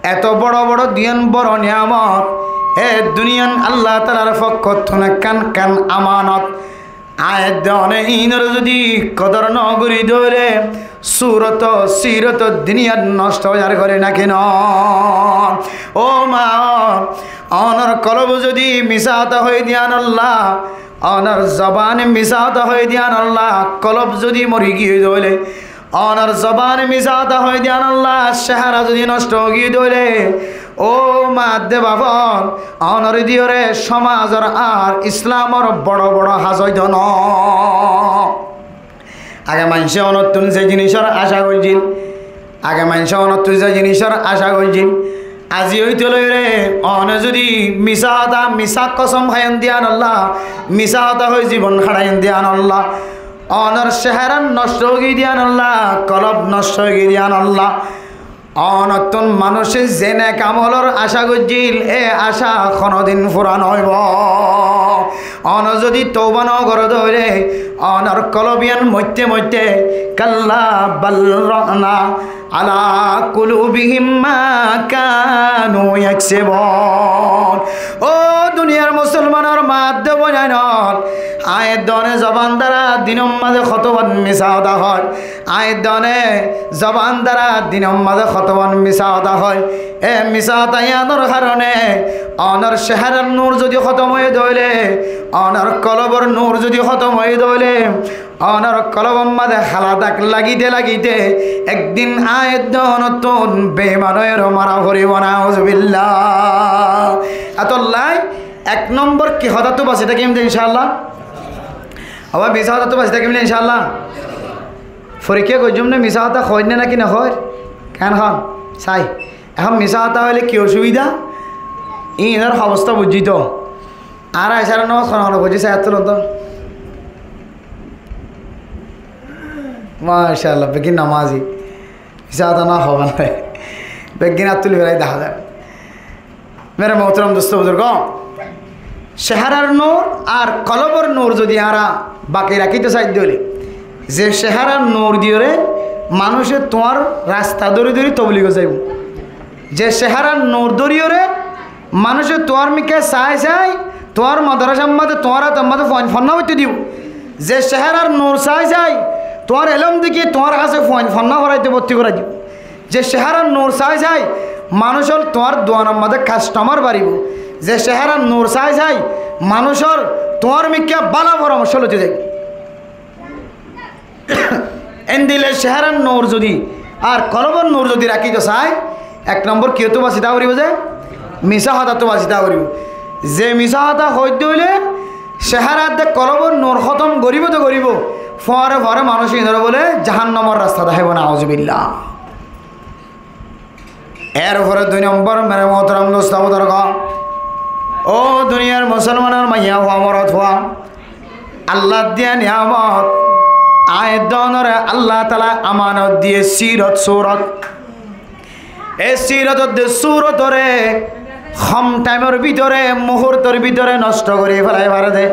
eto boro boro duiyán boro niyamot, e duniyan Allah taalar fokkottún ekkán ekkán amanot. Añí edde one iínor zodi kodor no gorí dóile, surot, sirot duniyat nosto ói zargói né ki no? Ó ma, onor kolob zodi misá hotá hoi diyanolla, onor zoban misá hotá hoi diyanolla kolob zodi mori giyé dóile, onor zoban misá hotá hoi diyanolla cehara zodi nosto ói giyé dóile, ó ma edde bafon, onor diyore somazor ar Islamor boro boro haz óito no. Age maincé onottún ze jinisor aca goijjíl, age maincé onottún ze jinisor aca goijjíl, aijja óito loire one zodi misá hotá, misá kosom háiyan diyanolla, misá hotá hoi zibon háiyan diyanolla, onor cehara nosto ói giyé diyanolla, kolob nosto ói giyé diyanolla, onottún manúce ze nek amolor aca goijjíl, e aca honodin fura no óibo. One zodi touba no goró dóile, onor kolob iyán moitte moitte, kalla bal rana ala kulubihim ma kanu yaksibun. Ó duniyar musolmanor ma edde boinainol, añí edde one zoban dara dinor mazé hotoban misá hotá hoi. Añí edde one zoban dara dinor mazé hotoban misá hotá hoi. E misá hotá iyánor harone onor ceharar nur zodi hotom ói dóile, onor kolobor nur zodi hotom ói dóile, onor kolobor mazé hala dag lagite lagite ekdin añí edde onottún beiman óiyore mara foribo, nauzubillah. Etolla ek nombor ki hotáttú basi tákiyum de incaallah? Abar misá hotáttú basi tákiyum de incaallah? Forikká goijjum né, misá hotá hoir né náki no hoir? Keén hoón? Sai. Ehón misá hotá hoile ki osubida? Iínor obosta buijjí to. Añára ecárar nomaz hone hone foijjí sai, át tulon to. Macállah, beggín nomazi. Misá hotá no hoiban de. Beggín át tuli felai dahá zar. Mere muhtaram dustó buzurgo, ceharar nur ar kolobor nur zodi añára baki rakíto saidde óile, ze ceharar nur diyore manúce tuáñr rasta dóri dóri toblig ot zaibo, ze ceharar nur dóriyore manúce tuáñr mikká sai sai tuáñr modoracar mazé, tuáñr átor mazé fuain fonná foitto dibo, ze ceharar nur sai sai tuáñr elóm dekí tuáñr hañsé fuain fonná foraitto bottí gorai dibo, ze ceharar nur sai sai manúcor tuáñr duanor mazé kastomar baribo, ze ceharar nur sai sai manúcor tuáñr mikká bála foramorcó loito zaibo. Endilla ceharar nur zodi ar kolobor nur zodi rakíto sai, ek nombor kiyóttu basi táa foribo de? Misá hotáttu basi táa foribo. Ze misá hotá hoidde óile ceharar de kolobor nur hótom goríbo de goríbo, fore fore manúce inore bóle jahannamor rasta deháibo, nauzubillah. Erfore dui nombor, mere muhtaram dustó buzurgo, ó duniyar musolmanor maiyafua morotfua, Allar diya niyamot, añí edde onore Allah taala amanot diye sirot surot. E sirot edde surotore hom thaimor bútore, muhurtor bútore nosto gorí felai fare de.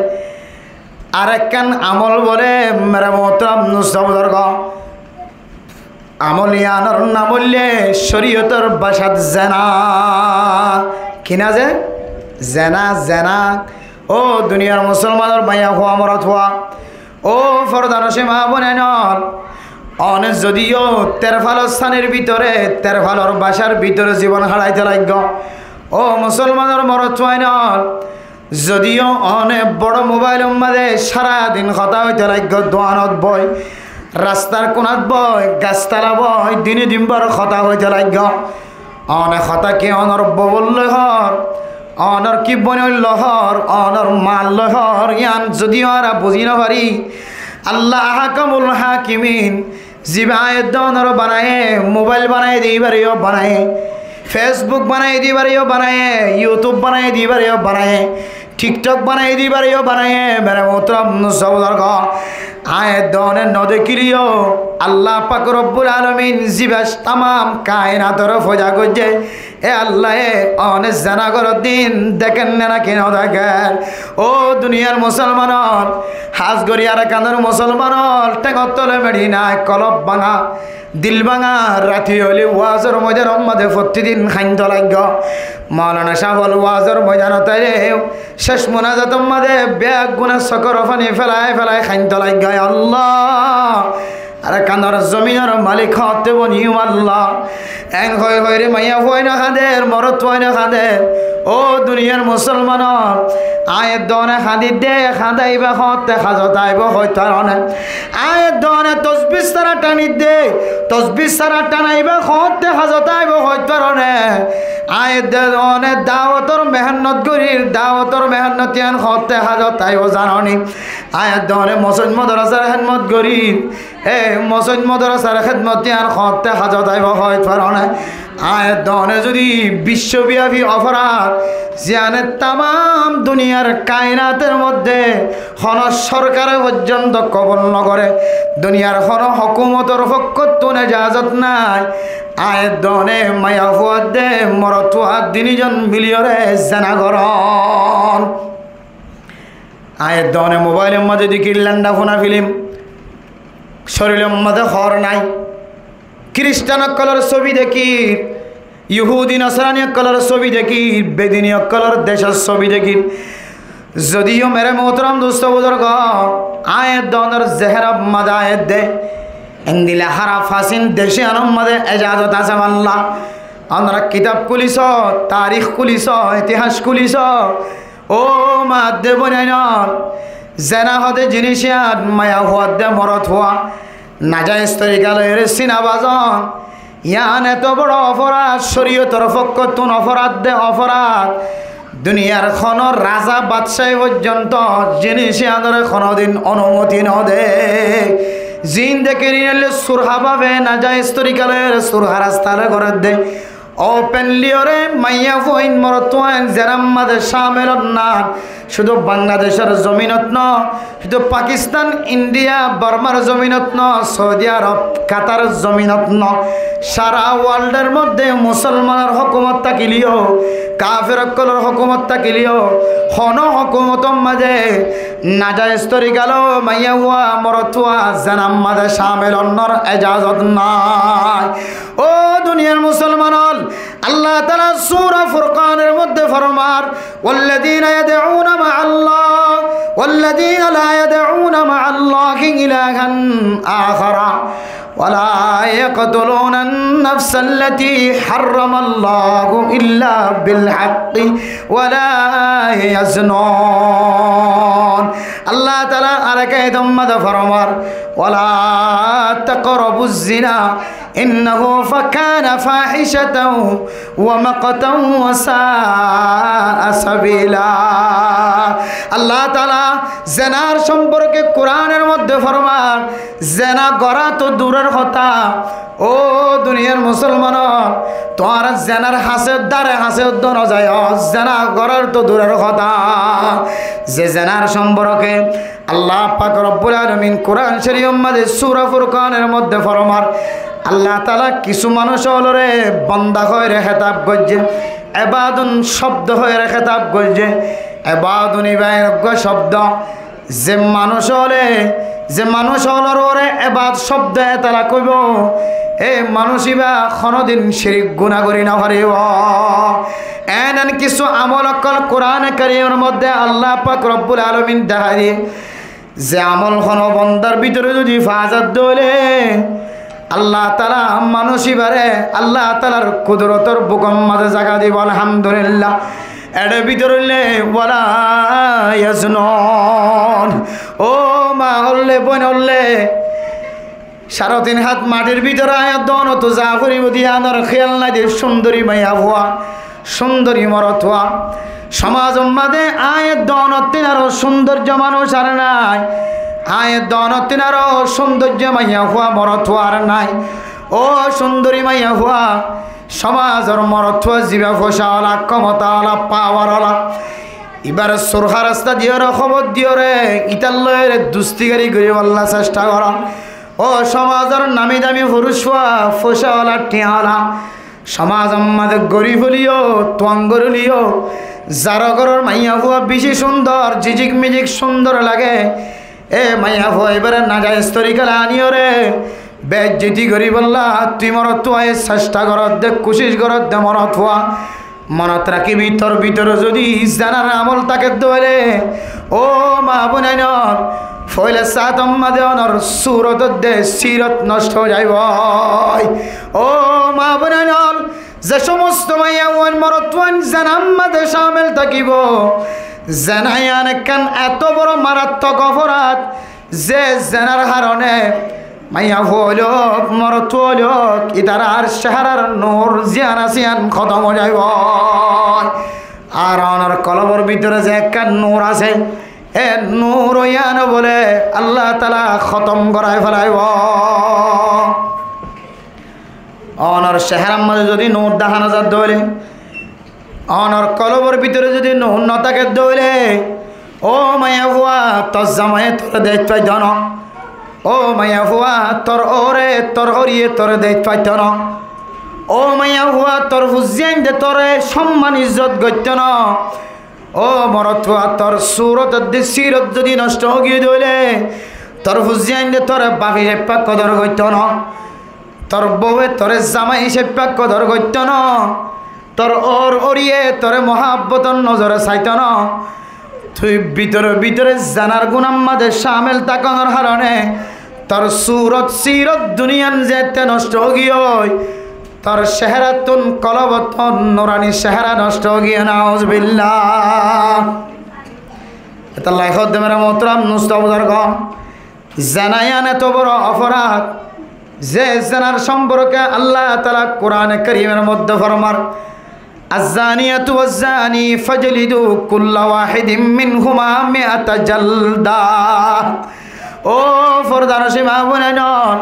Arekkán amol bóle, mere muhtaram dustó buzurgo, amol iyanor nam óilde córiyotor bácat zena. Ki nam ze? Zena, zena. Ó duniyar musolmanor maiyafua morotfua, ó fordanocin ma bonainol, One zodiyo terfalor sanir bútore, terfalor bacár bútore zibon háraito laiggó. Ó musolmanor morotfuain ól, zodiyo one boro mobailor maze sára din hotá hoito laiggó, duanot boi, rastar kunat boi, gastala boi, dine dinbar hotá hoito laiggó. One hotá ki onor bouor loi hoór, onor ki boinor loi hoór, onor mar loi hoór, yián zodiyo añára buzi no fari, Allah ahkamul hakimin, ziba añára edde onore banaiye, mobail banaiye de ibare yó banaiye, Facebook banaiye de ibare yó banaiye, YouTube banaiye de ibare yó banaiye, TikTok banaiye de ibare yó banaiye, mere muhtaram dustó buzurgo, añára edde one no dekíle yó, Allah pak robbul alamin ziba tamam kainator foida goijje, e Allaye one zena gorer din deken ne naki no deken? Ó duniyar musolman ól, hás gori Arakanor musolman ól, théngor tole meçi nai, kolob báñga, dil báñga, rati óile wazor moidanor maze fottí din kainto laiggó. Moulana sáb ól wazor moidanot aile céc munazator maze beggúne sokor fani felai felai kainto laiggó, Allah, Arakanor zominor malik hoótte boniyum Allah. En hoi hoire maiyafuain kander, morotfuain kander. Ó duniyar musolman ól, añára edde one kadidde, kadaiba hoótte hazot aibo hoit faro né? Añára edde one tosbi sára tanidde, tosbi sára tanaiba hoótte hazot aibo hoit faro né? Añára edde one dawotor mehennot gorir, dawotor mehennot yián hoótte hazot aibo zano né? Añára edde one mosóid modorasar hédmot gorir, e mosóid modorasar hédmot yián hoótte hazot aibo hoit faro né? Añára edde one zodi biccobiyafi oforad, ziyane tamam duniyar kainator maze hono sorkare foijjonto kobul no gore, duniyar hono hókumotor fokkóttun ejazot nai, añára edde one maiyafua edde morotfua dinizon miliyore zena goron. Añára edde one mobailor maze dekir lenda funa filim, córilor maze hór nai, kiristan ókkolor sóbi dekir, yuhudi nosrani ókkolor sóbi dekir, bedini ókkolor decor sóbi dekir. Zodiyo mere muhtaram dustó buzurgo, añára edde onor zehenor maze añára edde endilla háraf hasin dec iyanor maze ejazot asé balla. Onora kitab kúliso, tarik kúliso, itihas kúliso, ó ma edde boinain ól, zena hoóde zinis yián, maiyafua edde morotfua najaiz torika loiyore sina bazon, yián eto boro oforad, córiyotor fokkóttun oforad de oforad. Duniyar hono raza badcái foijjonto zinis yiánore honodin onumoti no de. Zin dekir inoille surha babe najaiz torika loiyore surha rastare gorer de. Openliyore maiyafuain morotfuain zenar maze camil ór na, cúdu Bangladecor zominot no, cúdu Pakistan, India, Bormar zominot no, Saudi Arob, Katar zominot no, sára woldor maze musolmanor hókumot tákileyo, kafer ókkolor hókumot tákileyo, hono hókumotor maze najaiz torika loi maiyafua morotfua zenar maze camil ónor ejazot nai. Ó duniyar musolman ól, Allah taala sura Furkanor maze formar, والذين يدعون مع الله، والذين لا يدعون مع الله إلها آخر، ولا يقتلون النفس التي حرم الله إلا بالحق ولا يزنون. Allah taala arekka ayat maze formar, ولا تقربوا الزنا إنه كان فاحشة ومقتا وساء سبيلا. Allah taala zenar somporke Kuranor maze formar, zena gora to duror hotá, ó duniyar musolman ól, tuáñra zenar hase, dare hase uddo no zaiyo, zena gorar to duror hotá. Ze zenar somporke Allah pak robbul alamin Kuran córif or maze sura Furkanor maze formar, Allah taala kissú manúc ólore bonda hoiyore hetab goijje, ebadun cobdo hoiyore hetab goijje. Ebadun iba eggúa cobdo, ze manúc óle, ze manúc ólor uore ebad cobdo etalak óibo, e manúc iba honodin cirik guná gorí no faribo. En en kissú amol ókkol Kurane Karimor modde Allah pak robbul alamin dehái diye. Ze amol hono bondar bútore zodi fa za de óile, Allah taala manúic íbare Allah taalar kudurotor bukor maze zaga dibo, alhamdulillah. Ere bútore óile, wala yaznun. Ó ma ólle, boin ólle, sare tin hát maçir bútore aññí donottú za foribo de yíanor héyal nái de, cúndori maiyafua, cúndori morotfua. Somazor maze aññí donottún aró cúndorjo manúic ar nái, aññí donottún aró cúndorjo maiyafua, morotfua ar nái. Ó cúndori maiyafua, somazor morotfua ziba foisa ola, kémota ola, pawar ola, íbare sur harasta diyore, hóbor diyore, ítar loi ere dustigari goríbolla cesta goró. Ó somazor nami dami furusfua, foisa ola, thiañ ola, somazor maze gorif óileyo, tuañgor óileyo, zar góror maiyafua beci cúndor, zizík mizík cúndor lage, e maiyafua íbare nazayez torikale aniyore beizzoti goríbolla tui morotfuaye cesta goródde, kucíc goródde morotfua. Monot rakíbi, tor bútore zodi zenar amol táke de óile, ó ma bonainol, foila sátor maze onor surot de sirot nocto ói zaibo. Ó ma bonainol, ze somosto maiyafuain morotfuain zenar maze camil tákibo, zena yían ekkán eto boro marattok oforad, ze zenar harone maiyafua óilok, morotfua óilok, ítarar ceharar nur ziyán asé yían hótom ói zaibo. Ar onor kolbor bútore ze ekkán nur asé, e nur yían bóle Allah taala hótom gorai félaibo. Onor ceharar maze zodi nur dahá no za de óile, onor kolbor bútore zodi nur no táke de óile, ó maiyafua, tor zamaye tore deit faito no. Ó maiyafua, tor óre, tor óriye tore deit faito no. Ó maiyafua, tor fuain de tore somman izzot goitto no. Ó morotfua, tor surot de sirot zodi nocto ói giyé de óile, tor fuain de tore baf hísafe kodor goitto no. Tor bouwe tore zamai hísafe kodor goitto no. Tor ór óriye tore muhabbotor nozore saito no. Tui bútore bútore zenar gunar maze camil tákonor harone tor surot sirot duniyan zette nocto ói giyé, tor ceharattún, kolbottún nurani cehara nocto ói giyé, nauzubillah. Etolla hoódde mere mohtorom dustó buzurgo, zena yían eto boro oforad, ze zenar somporke Allah taala Kurane Korimor modde formar, "الزانية والزاني فاجلدوا كل واحد منهما مائة جلدة." Ó fordanocin ma bonainol,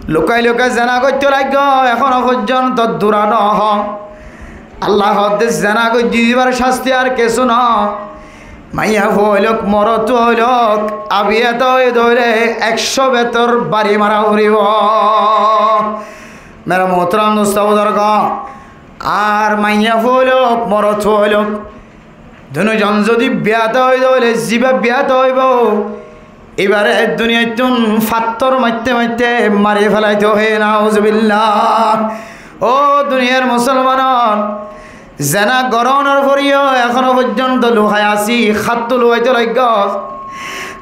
lukai lukai zena goitto laiggó, ehono foijjonto dura no ó. Allah hoódde zena goijjé íbar casti ar kessú no. Maiyafua óilok, morotfua óilok, abiyata óiye de óile ekcó betor bari mara foribo. Mere mohtorom dustó buzurgo, ar maiyafua óilok, morotfua óilok, duizon zodi biyata óiye de óile, ziba biyata óibo, íbare e duniyaittún fattór maitte maitte mari felaito hoó, nauzubillah. Ó duniyar musolmanol, zena gorónor foriyo ehono foijjonto luwai así, háttú luwaito laiggó.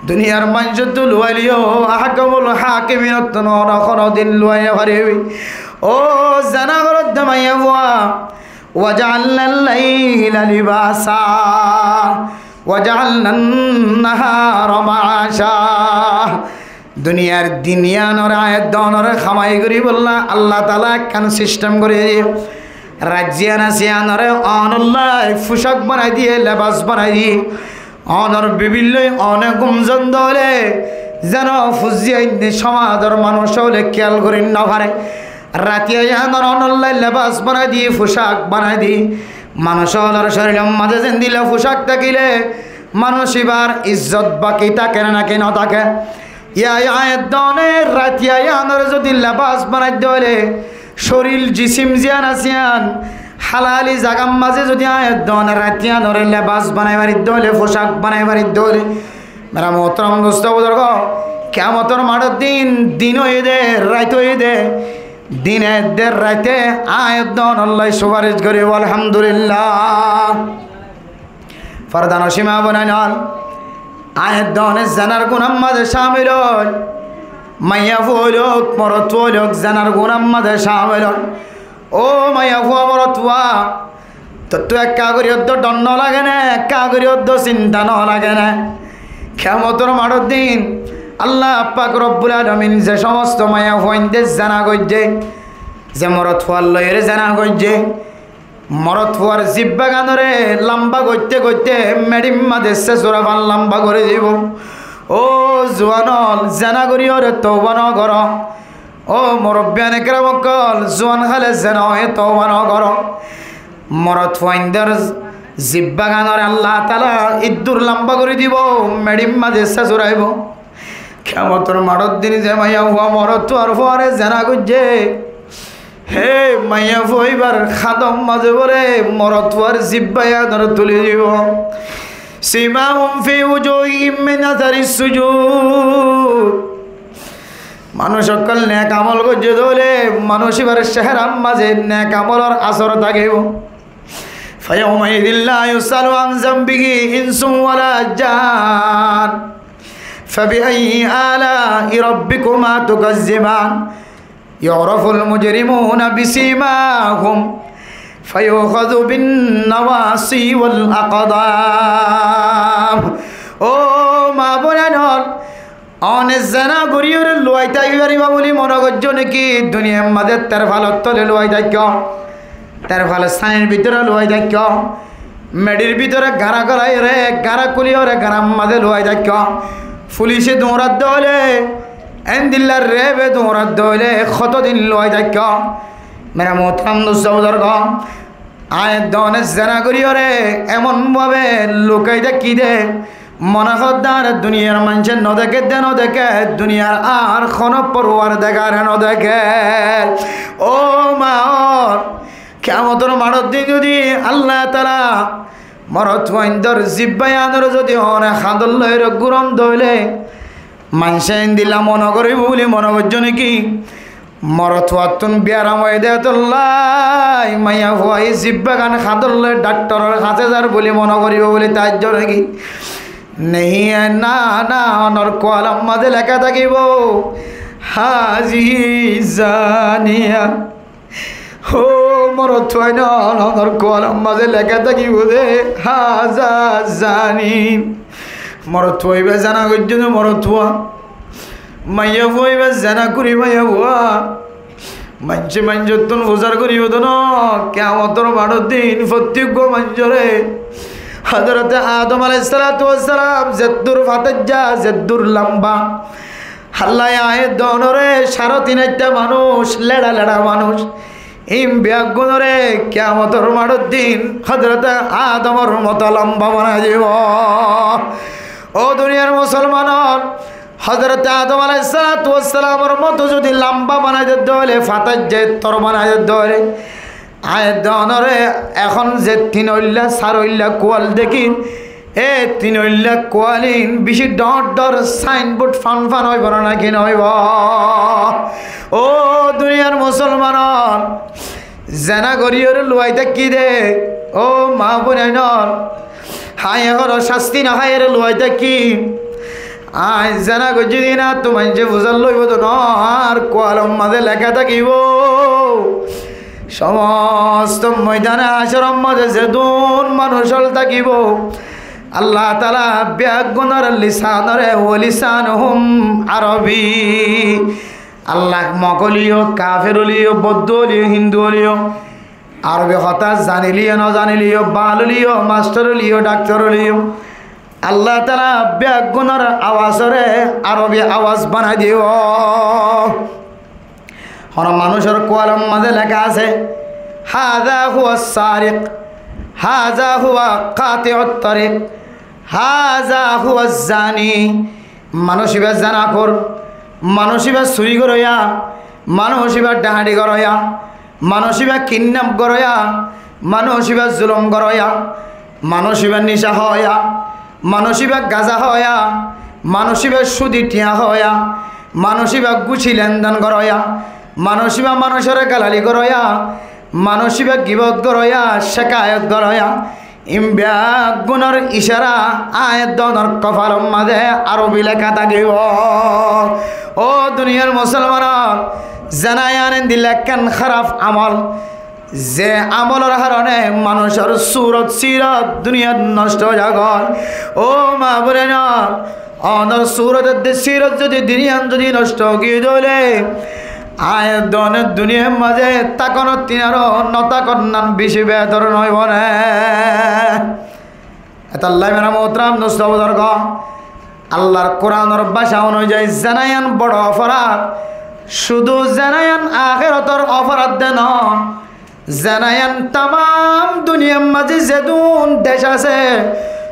Duniyar maincóttu luwaileyo hákamul hákiminottún hono din luwai no faribi. Ó zena goródde maiyafua, "وجعلنا الليل لباسا وجعلنا النهار معاشا." Duniyar din yíanore aññí donoré kamai goríbolla Allah taala ekkán sistem gorí diyé. Rait ziyán asé yíanore onolla fucák banai diyé, lebas banai diyé. Onor bibillói one gúm zon de óile, zeno fuain de somazor manúic ókkole kiyal gorí no fare. Ratiya yíanor onolla lebas banai diyé, fucák banai diyé. Manúic ókkolor córilor maze zendilla fucák tákile manúic íbar izzot baki táke né náki no táke? Yá, yá, aññí done ratiya yíanore zodi lebas banai de óile, córil jisim ziyán asé yían, halali zagar maze zodi aññí done ratiya yíanore lebas banai fari de óile, fucák banai fari de óile, mere mohtorom dustó buzurgo, kiyamotor maçot din, din óiye de, rait óiye de, dine edde raite aññí donolla sufaric goríbo, alhamdulillah. Fordanocin ma bonainol, Aññí edde one zenar gunar mazé cámil óil. Maiyafua óilok, morotfua óilok, zenar gunar mazé cámil óil. Ó maiyafua, morotfua, tottú ekká gorí edde dhor no lage né, ekká gorí edde sinta no lage né? Kiyamotor maçor din Allah pak Robbul Alamin ze somosto maiyafuainde zena goijjé, ze morotfuar loiyóre zena goijjé, morotfuar zibbaganóre lamba goitté goitté meçir mazé sesura fan lamba gorí dibou. Ó zuan ól, zena goríyore touba no goró. Ó murobbiyane keram ókkol, zuan hále zena óiye touba no goró. Morotfuaindor zibbaganóre Allah taala iddur lamba gorí dibou, meçir mazé sesuraibou. Kiyamotor maçor din ze maiyafua morotfuar fuare zena goijjé, hé maiyafua íbar hádor mazé bóle morotfuar zibbaganóre tuli dibou. سيماهم في وجوههم من أثر السجود. Manúc ókkol nek amol goijjé dóile manúc íbar seherar mazé nek amolor asor tákibou. فيومئذ لا يسأل عن ذنبه إنس ولا جان. فبأي آلاء ربكما تكذبان. يعرف المجرمون بسيماهم فيؤخذ بالنواصي والأقدام. Ó maa bonain ól, one zena goríyore luwai táki faribá buli mone goijjó né ki? Duniyar mazé terfalor tole luwai táikko, terfalor sanir bútore luwai táikko, meçir bútore gañra golaiyóre, gañra kúliyóre gañrar mazé luwai táikko. Fulice duñrat dóile, endilla rebe duñrat dóile, hoto din luwai táikko. Mere muhtaram dustó buzurgo, aññí edde one zena goríyore emon babe lukai táki dé, mone hoó de duniyar maincé no deké de, no deké, duniyar ar hono forwardigare no deké. Ó maa ól, kiyamotor maçor din zodi Allah taala morotfuaindor zibbaganóre zodi one hádor loiyóre gúron dóile, maincé endilla mone goríbou buli mone goijjó né ki? Morotfuattún biyaram óiye dé tolla maiyafuaye zibbagan hádor loi dhaktoror hañsé zar buli mone goríbou buli táijjó né ki? Nehi, na, na, onor kualor mazé leká tákibou, هذه زانية. Ó morotfuain ól, onor kualor mazé leká tákibou dé, هذا زاني. Morotfua íba zena goijjé dé morotfua. Maiyafua íba zena gorí maiyafua. Maincé maincóttun fusár goríbou dé no, kiyamotor maçor din fottí gua maincóre Hozorote Adom alaihissalatu wassalam zeddúr fataijja, zeddúr lamba, Allaye aññí edde onóre sare tin áitta manúc, leça leça manúc, ín beggúnore kiyamotor maçor din Hozorote Adomor moto lamba banai dibou. Ó duniyar musolman ól, Hozorote Adom alaihissalatu wassalamor moto zodi lamba banai dedde óile, fataijja ettor banai dedde óile, aññí edde onóre ehón ze tinoilla, saroilla kual dekír, e tinoilla kualín bicí dhoóñr dhoóñr sainbord fan fan óibou né náki noóibou? Ó duniyar musolman ól, zena goríyore luwai tákki dé, ó maa bonain ól, aññí ehóno cásti no háiyore luwai tákki. Aññí zena goijjí dé iín attú maincé fusár loibou dé no, añár kualor mazé leká tákibou. Somosto moidane hácoror mazé zedún manúc ól tákibou, Allah taala beggúnor lisanore, ولسانهم عربي. Allah mok óileyo, kafer óileyo, bouddó óileyo, hindu óileyo, arobi hotá zanileyo, no zanileyo, bal óileyo, mastor óileyo, dhaktor óileyo, Allah taala beggúnor awazore arobi awaz banai dibou. Hono manúcor kualor mazé leká asé, هذا هو السارق، هذا هو قاطع الطريق، هذا هو الزاني. Manúc íba zenakor, manúc íba suri goróya, manúc íba dhahañti goróya, manúc íba kidnap goróya, manúc íba zulum goróya, manúc íba nica hóya, manúc íba gaza hóya, manúc íba cudi thiañ hóya, manúc íba gúci lendon goróya, manúc íba manúcore galali goróya, manúc íba gibot goróya, cekayot goróya, Ín beggúnor icára aññí edduwánor kofalor mazé Arobi leká tákibo. Ó duniyar musolmanor, zena yián endilla ekkán háraf amol, ze amolor haróne manúcor surot sirot duniyat nosto ói zagói. Ó maa bóinain, onor surot edde sirot zodi duniyat zodi nosto ói giyé dóile, aññí edduwáne duniyar mazé tákonor tún aró no tákon nan beci behétor noóibo né? Etolla mera muhtaram dustó buzurgó, Allar Kuranor báca onuzai zena yián boro oforad, cúdu zena yián akérotor oforad de no, zena yián tamam duniyar mazé zedún dec asé,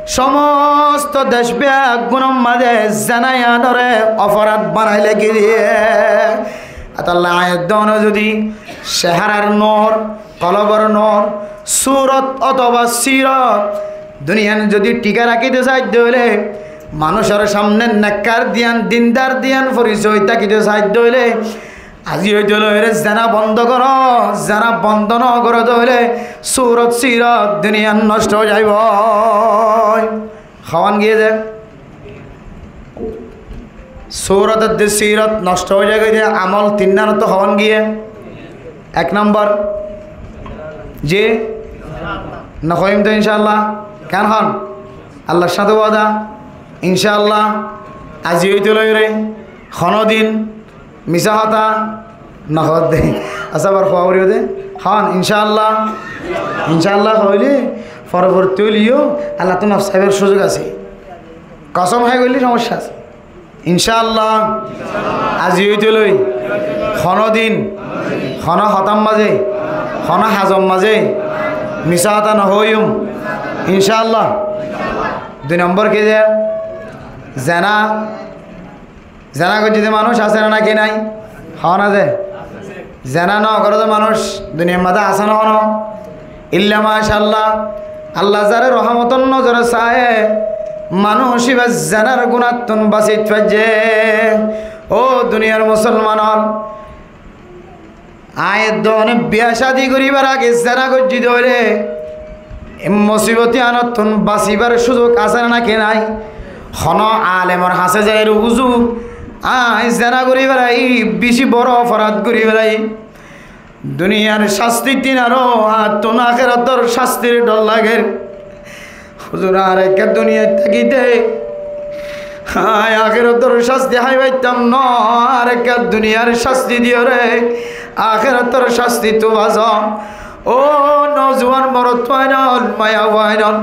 somosto dec beggúnor mazé zena yiánoré oforad banai leki diyé. Etolla aññí edduwáne zodi ceharar nur, kolbor nur, surot otóba sirot duniyat zodi thíka rakíto saidde óile, manúcor samne nekkar diyan, dindar diyan forisoi tákito saidde óile, aijja óite loire zena bondo goró, zena bondo no goró dóile surot sirot duniyat nosto ói zaiboi. Hoón giyé de? Surot edde sirot nosto ói zagói de amol tinnán ottu hoón giyé? Ek nombor, ji? No hoiyum de incállah. Keén hoón? Allar sáñte wada, incállah, aijja óite loire honódin misá hotá no hoódde. Accá, abar hoó foribó de. Hoón, incállah. Incállah hoóile, foroborti óileyo Allattú maf saibar cúzug asé. Kosom hái goille somossa asé. Incállah, aijja óite loi, honódin, honó hotár mazé, honó hazor mazé misá hotá no hoiyum. Incállah. Dui nombor ki de? Zena. Zena goijjé de manúic asé né náki nái? Hoó na ze? Zena no goré de manúic duniyar mazé asé né hono? Illa macállah, Allah zaré rohmotor nozore saiyé, manúic íba zenar gunáttun basít faijjé. Ó duniyar musolman ól, aññí edduwáne biya cádi goríbar age zena goijjí de óile, e musibot yíanottun basíbar cúzuk asé né náki nái? Honó alemor hañsé zaiyóre, "Huzur, aññí zena gorí félaiyi, bicí boro oforad gorí félaiyi. Duniyar cásti tin aró añáttun akérotor cástir dhor lager." Huzur, añár ekká duniyait tákite aññí akérotor cásti hái faittam no, añár ekká duniyar cásti diyóre akérotor cástittú basó. Ó nozuwan morotfuain ól, maiyafuain ól,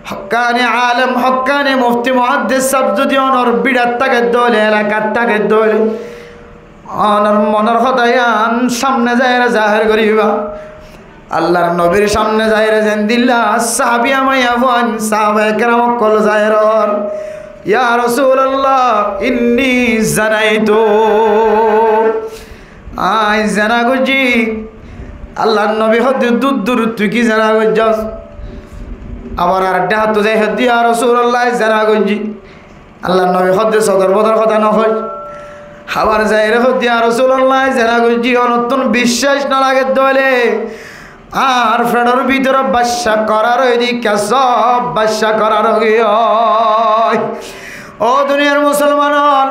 hókkani alem, hókkani mufti muháddis sáb zodi onor bíçat táke dóile, elakat táke dóile, onor monor hotá yián sámne zaiyóre zahér goríba. Allar nobir sámne zaiyóre zendilla sahabiya maiyafuain, sahabaye keram ókkol zaiyóre hoór, "Ya Rasulallah, inni zanaitu." Aññí zena goijjí. Allar nobi hoódde, "Dur dur, tui ki zena goijjós?" Abar areddá háttú zai hoódde, "Ya Rasulallah, zena goijjí." Allar nobi hoódde, "Sodor bodor hotá no hoóis." Abar zaiyóre hoódde, "Ya Rasulallah, zena goijjí." Onottún biccác no lage dóile añár feçor bútore bacca korar óiye de, kessú bacca korar ói giyói. Ó duniyar musolman ól,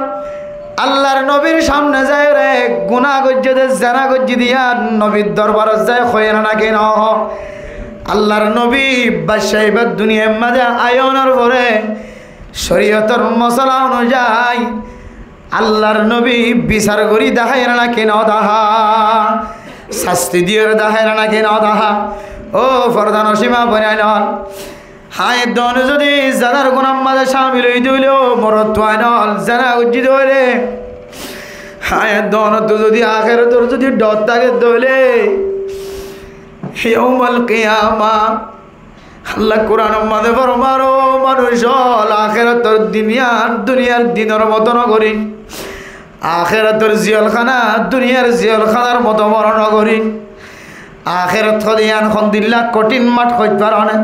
Allar nobir sámne zaiyóre guná goijjé de, zena goijjé de yián nobir dorbarot zai hoiyé né náki no hoó? Allar nobi bacca íba duniyar mazé aiyónor fore córiyotor mosola onuzai Allar nobi bisar gorí daháiye né náki no dahá? Cásti diyóre daháiye né náki no dahá? Ó fordanocin maa boinain ól, aññí edduwáne zodi zenar gunar mazé cámil ói dóile, ó morotfuain ól, zena goijjí dóile, aññí edduwánottú zodi akérotor zodi dhor táke dóile, yaumal kiyama Allah Kuranor mazé formar, ó manúic ól, akérotor din yián duniyar dinor moto no gorín. Akérotor ziyolkána duniyar ziyolkánar moto boro no gorín. Akérot hoóde yián hondilla kothín math hoóit faro né?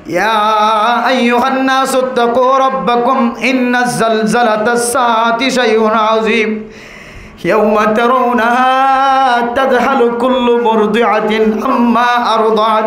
يا أيها الناس اتقوا ربكم إن زلزلة الساعة شيء عظيم يوم ترونها تذهل كل مرضعة عما أرضعت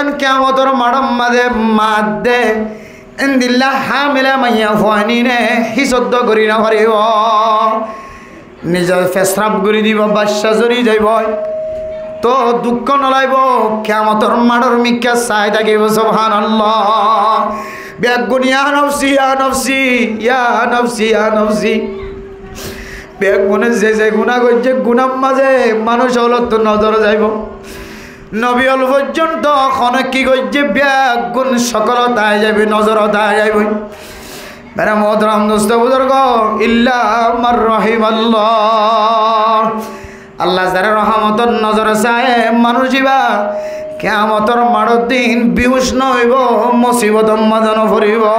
fuain kiyamotor maçor maze maadde, endilla hámila maiyafuaine hísoddo gorí nofaribó. Nize fesraf gorí dibo, bacca zori zaibói. Toó duk nolaibo, kiyamotor maçor mikká sai tákibo, subhanallah. Beggún, "Ya nafsi, ya nafsi, ya nafsi, ya nafsi." Beggúne ze ze guná goijjé, gunar maze manúic ókkolottu nozor zaibo. Nobi ókkol foijjonto hone ki goijjé, beggún cókolot ai zaibo, nozorot ai zaibo. Mere muhtaram dustó buzurgó, illa man rahimallah. Allah zaré rohmotor nozore saiyé, manúic íba kiyamotor maçor din bihuc noóibo, musibotor maze noforibó.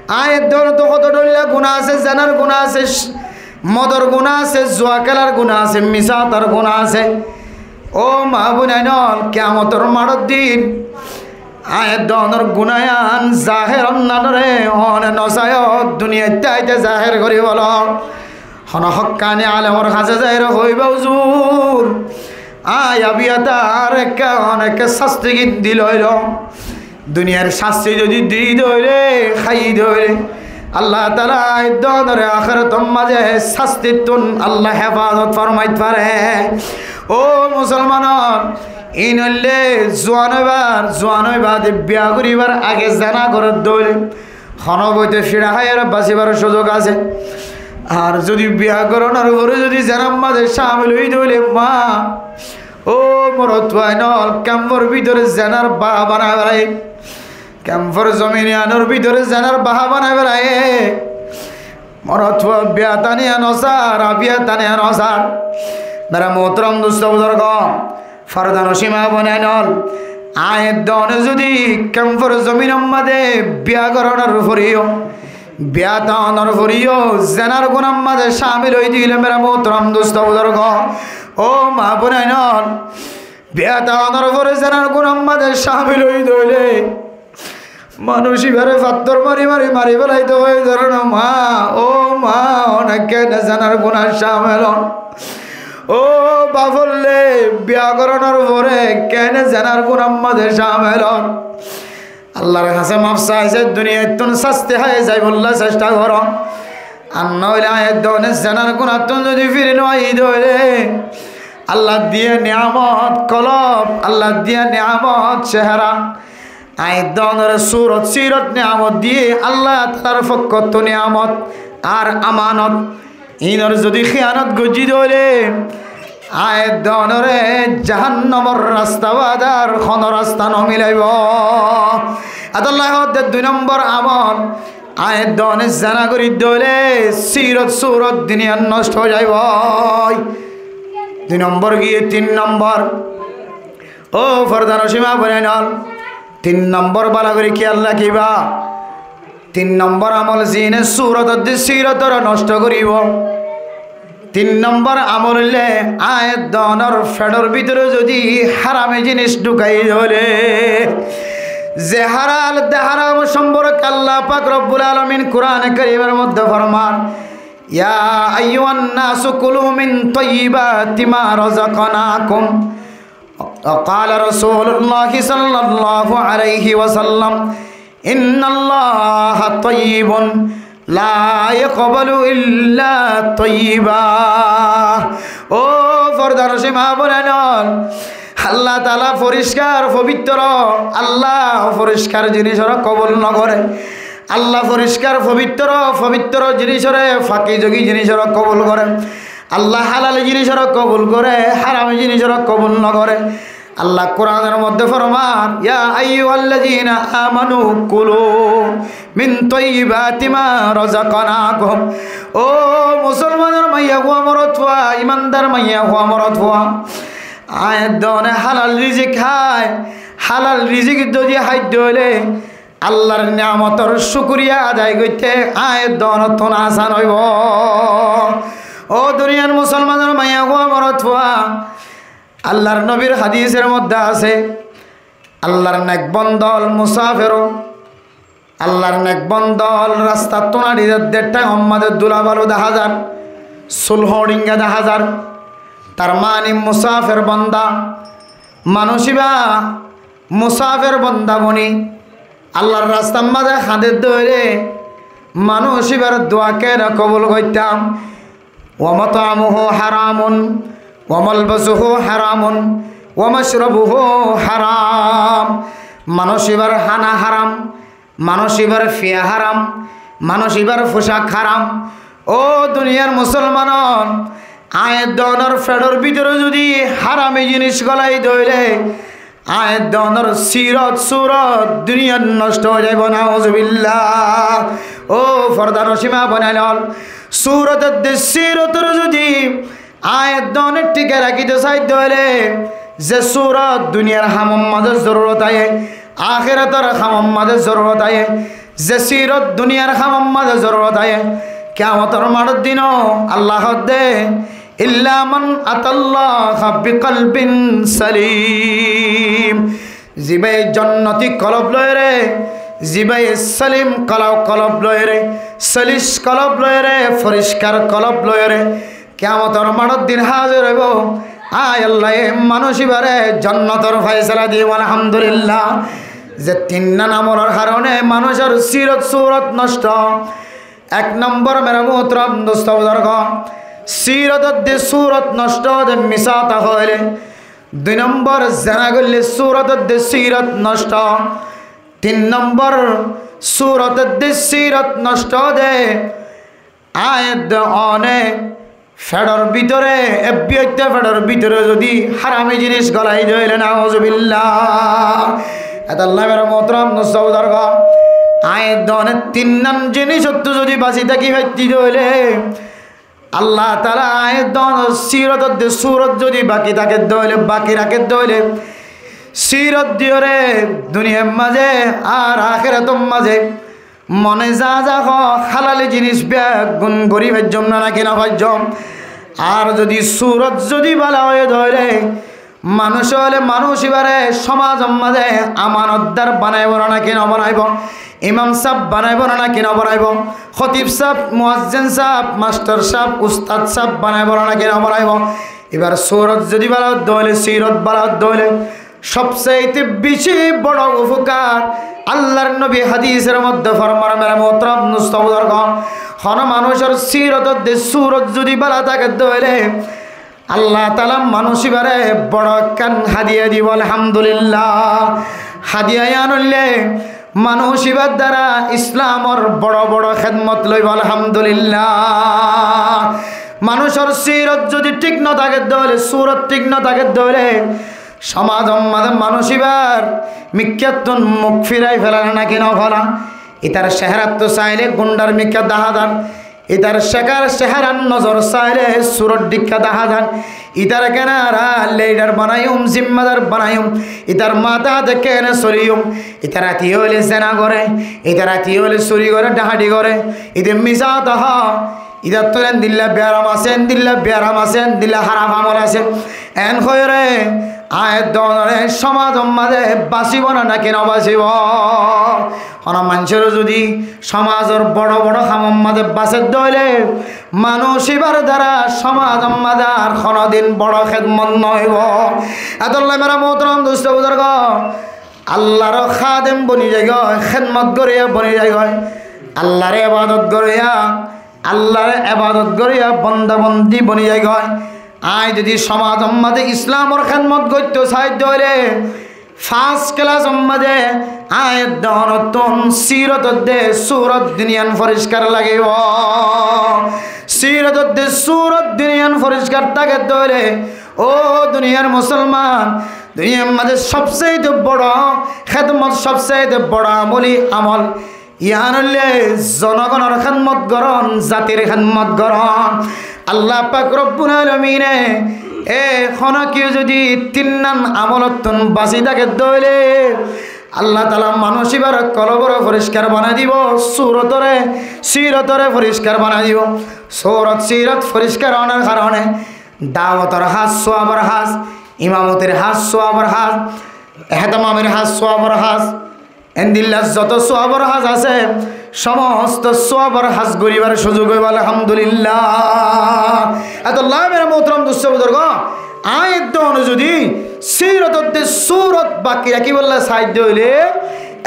Aññí edde onottu hoto dhoilla guná asé, zenar guná asé, modor guná asé, zua kélar guná asé, misá hotar guná asé. Ó maa boinain ókkol, kiyamotor maçor din aññí edde onor guná yián zaher ónna noré, one nosaiyó, duniyait táite zaher gorí felo. Hono hókkani alemor hañsé zaiyóre hoibá, "Huzur, aññí abiyat ar ekká, one ekká cásti gín dil óilo." Duniyar cásti zodi di dóile, hái dóile, Allah taala edde onoré ahérator maze cástittún Allah hefazot formait fare. Ó musolman ókkol, iín óilde zuan óibar, zuan óibar de biya goríbar age zena gorér dóile, hono boite fiça háiyore basibar suzuk asé. Ar zodi biya gorónor fore zodi zenar maze camil ói dóile, maa, ó morotfuain ókkol, kemfor bútore zenar baha banai félaiye. Kemfor zomin yiánor bútore zenar baha banai félaiye. Morotfua biya taniya nosar, abiya taniya nosar. Mere muhtaram dustó buzurgó, fordanocin maa boinain ókkol, aññí edde one zodi kemfor zominor maze biya gorónor foreyó, biya tanor foreyó, zenar gunar maze camil ói dile, mere muhtaram dustó buzurgó, ó maa boinain ókkol, biya tanor fore zenar gunar maze camil ói dóile, manúic íbare fattór mari mari mari félaitou, "Hoi dóro na maa, ó maa, one kene zenar gunat camil on? Ó baf ókkol, biya gorónor fore kene zenar gunar maze camil on?" Allar hañsé maf saiyóre duniyaittún cásti hái zaibolla cesta goró. Ar noóile aññí edde one zenar gunattún zodi firi no ai dóile, Allah diya niyamot kolob, Allah diya niyamot cehera, aññí edde onore surot, sirot niyamot diye, Allah taalar fokkóttu niyamot ar amanot. Iínor zodi híyanot goijjí dóile, aññí edde onore jahannamor rasta bad ar hono rasta no milaibo. Etolla hoódde dui nombor amol, aññí edde one zena gorí dóile, sirot surot duniya nosto ói zaiboi. Dui nombor giyé tin nombor. Ó fordanocin maa boinain ókkol, tin nombor bála gorí kiyal rakíba. Tin nombor amol zine surotor de sirotore nosto goríbo. Tin nombor amol óilde aññí edde onor feçor bútore zodi harami jinis dhukai dóile, ze halal de haram somporke Allah pak Rabbul Alamin Kurane Karimor modde forman, "Ya ayyuhan nasu kulu min tayyibati ma razaqnakum." Wa qala Rasulullah sallallahu alaihi wasallam, "Innallaha tayyibun la yaqbalu illa tayyiba." Ó fordanocin maa boinain ókkol, Allah taala foriskar fobitro, Allah foriskar jinisore kobul no gore. Allah foriskar fobitro, fobitro jinisore, faki zogi jinisore kobul gore. Allah halal jinisore kobul gore, harami jinisore kobul no gore. Allah Kuranor modde formar, "Ya ayyuhallazina amanu kulu min tayyibati ma razaqnakum." Ó musolmanor maiyafua morotfua, imandar maiyafua morotfua, aññí done halal rizik hái, halal rizik zodi háidde óile Allar niyamotor cúkuriya adai goitté aññí donottún asan óibo. Ó duniyar musolmanor maiyafua morotfua, Allar nobir hadisor modde asé, Allar nek bonda ól musafer, Allar nek bonda ól rastattún áñçi de, de théngor mazé dula balu dahá zar, sul hoñçinga dahá zar, tar mani musafer bonda, manúic íba musafer bonda boni Allar rastar mazé hañdedde óile manúic íbar dua kene kobul goittám? Wa mat'amuhu haramun, wa malbasuhu haramun, wa mashrabuhu haram. Manúic íbar hána haram, manúic íbar fiya haram, manúic íbar fucak haram. Ó duniyar musolman ól, aññí donor feçor bútore zodi harami jinis golai dóile, aññí donor sirot surot duniyat nosto ói zaibo, nauzubillah. Ó forda noshín ma bonain ól, surot edde sirotor zodi aññí done thík rakíte saidde óile, ze surot duniyar hamor mazé zorurot aiyé, ahérator hamor mazé zorurot aiyé, ze sirot duniyar hamor mazé zorurot aiyé, kiyamotor maçor dino Allah hoódde, "Illa man atallaha biqalbin salim." Zibáye jonnoti kolob loiyóre, zibáye salim kolo-, kolob loiyóre, salic kolob loiyóre, foriskar kolob loiyóre, kiyamotor maçor din házir óibo. Aññí Allaye manúic íbare jonnotor faisala diyum, alhamdulillah. Ze tinnán amolor harone manúicor sirot surot nosto. Ek nombor, mere muhtaram dustó buzurgó, sirot edde surot nosto de misá hotá hoile. Dui nombor, zena goille surot edde sirot nosto. Tin nombor, surot edde sirot nosto de aññí done feçor bútore, ebbiyoitte feçor bútore zodi harami jinis golai dóile, nauzubillah. Etolla mere muhtaram dustó buzurgó, aññí done tinnán jinisottú zodi basi táki faitté dóile, Allah taala aññí donor sirot edde surot zodi baki táke dóile, baki raké dóile, sirot diyóre duniyar mazé ar ahérator mazé mone za za hoó, halali jinis beggún gorí faijjóm né naki no faijjóm? Ar zodi surot zodi bála óiye dóile, manúic óile manúic íbare somazor mazé amanotdar banaibo né naki no banaibo? Imam sáb banaibo né naki no banaibo? Hótib sáb, muazzin sáb, mastor sáb, ustad sáb banaibo né naki no banaibo? Íbar surot zodi bála óiye dóile, sirot bála óiye dóile, sobsaite beci boro ufokar. Allar nobi hadisor modde formar, mere muhtaram dustó buzurgó, hono manúicor sirot edde surot zodi bála táke dóile, Allah taala manúic íbare boro ekkán hadiya dibo, alhamdulillah. Hadiya yián óilde manúic íbar dara Islamor boro boro hédmot loibo, alhamdulillah. Manúicor sirot zodi thík no táke dóile, surot thík no táke dóile, somazor mazé manúic íbar mikkáttún muk firai fela né naki no fela? Itar ceherattú saile gundar mikká dahá zar, itar cehera, ceherar nozor saile suror dhikká dahá zar. Itar kenara lidar banaiyum, zimmadar banaiyum, itar matahate kene soliyum, itar atiye óile zena gore, itar atiye óile suri gore, dhahathi gore, ite misá hotá hoó, itattún endilla biyaram asé, endilla biyaram asé, endilla háraf amol asé. En hoiyóre aññí donore somazor mazé basibo né naki no basibo? Hono manúicor zodi somazor boro boro hamor mazé base dóile, manúic íbar dara somazor mazé ar honodin boro hédmot no óibo. Etolla mere muhtaram dustó buzurgó, Allar hádem boni zaigói, hédmot goríya boni zaigói, Allar ebadot goríya, Allar ebadot goríya bonda bondi boni zaigói. Aññí zodi somazor mazé Islamor hédmot goitto saidde óile, fas kelasor mazé aññí donottún sirot edde surot din yián foriskar lagibo. Sirot Sirotor de surot din iyan foriskar táke dóile, ó duniyar musolman, duniyar maze sobsaite boro hédmot, sobsaite boro amoli amol, iyan óilde zonogonor hédmot goron, zatir hédmot goron. Allah pak Robbul Alamine e hono kiyé zodi tinnan amolottún basi táke dóile, Allah taala manúic íbar kolobore foriskar banai dibo, surotore, sirotore foriskar banai dibo. Surot, sirot foriskar ónar karone dawotor haz, suabor haz, imamotir haz, suabor haz, ehtemamir haz, suabor haz, endilla zoto suabor haz asé, somosto suabor haz goribar suzug óibo, alhamdulillah. Etolla mere muhtaram dustó buzurgo, aññí edde one zodi sirotor de surot baki rakíbolla saidde óile,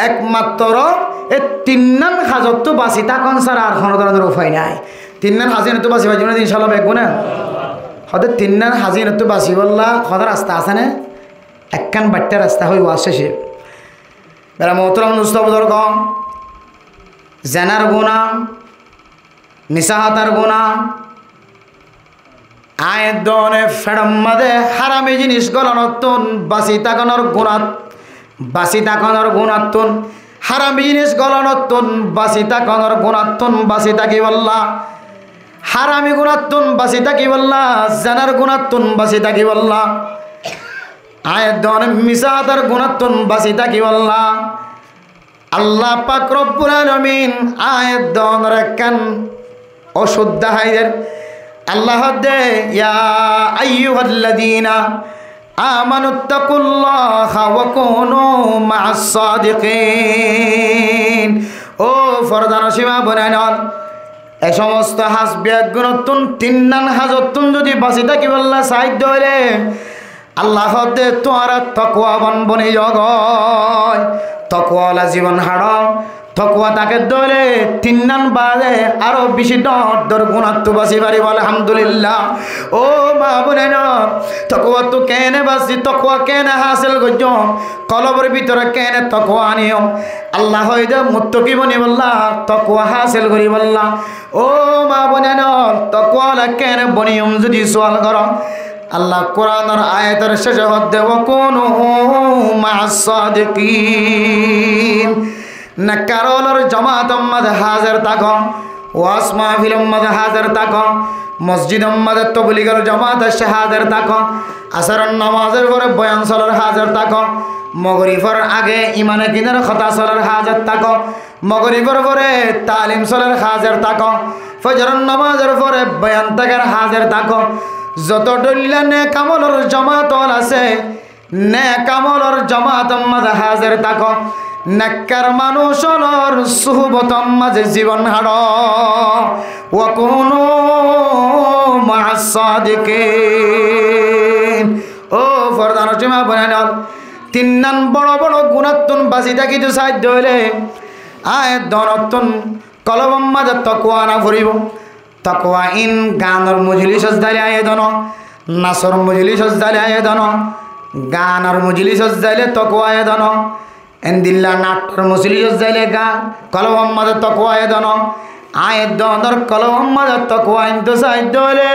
ekmatro e tinnan hazottú basi tákon sára ar hono dóronor ufai nai. Tinnan haz inottú basi faijjum né, inshallah, beggúne? Hode tinnan haz inottú basibolla hono rasta asé né? Ekkán baiththá rasta hoi waz céce. Mere muhtaram dustó buzurgo, zenar guna, misá hotar guna, aññí edde one feçor maze harami jinis golonottún basi tákonor gunat, basi tákonor gunattún, harami jinis golonottún basi tákonor gunattún basi tákibolla, harami gunattún basi tákibolla, zenar gunattún basi tákibolla, aññí edde one misá hotar gunattún basi tákibolla, Allah pak Robbul Alamin aññí edde onore ekkán ocud dahái der. Allah hoódde, "Ya ayyuhallazina amanu ittaqullaha wa kunu ma'as sadiqin." Ó fordanocin ma bonainol, e somosto haz biyadgunottún, tinnan hazottún zodi basi tákibolla saidde óile, Allah hoódde, tuáñra tokuwaban boni zogói. Tokuwala zibon haço. Tokuwa táke dóile tinnan bade aró beci dhoóñr dhoóñr gunattú basi faribó, alhamdulillah. Ó ma bonainol, tokuwattú keéne basi, tokuwa keéne hásil goijjóm, kolbor bútore keéne tokuwa aníyum? Allah hoódde, muttoki bonibolla, tokuwa hásil goríbolla. Ó ma bonainol, tokuwala keéne boniyum zodi sual goró, Allah Kuranor ayator céce hoódde, "Wa kunu ma'as sadiqin." Nekkar ólor jomaator maze házir táko, waz mahfilor maze házir táko, mosjidor maze tobligor jomaat aiccé házir táko, asaror nomazor fore boyan soler házir táko, mogorifor age iman yakinor hotá soler házir táko, mogorifor fore talim soler házir táko, fozoror nomazor fore boyan tákar házir táko. Zoto dhoilla nek amolor jomaat ól asé, nek amolor jomaator maze házir táko. Nekkar manúic ólor suhbotor maze zibon haço. Wa kunu ma'as sadiqin. Ó fordanocin ma bonainol, tinnan boro boro gunattún basi tákito saidde óile, aññí edde onottún kolbor maze tokuwa ana foribó. Tokuwa in ganor mojlisot zaile aññí edde no, nasor mojlisot zaile aññí edde no, ganor mojlisot zaile tokuwa edde no, endilla nattor mojlisot zaile gan, kolbor maze tokuwa edde no. Aññí edde onor kolbor maze tokuwa ainto saidde óile,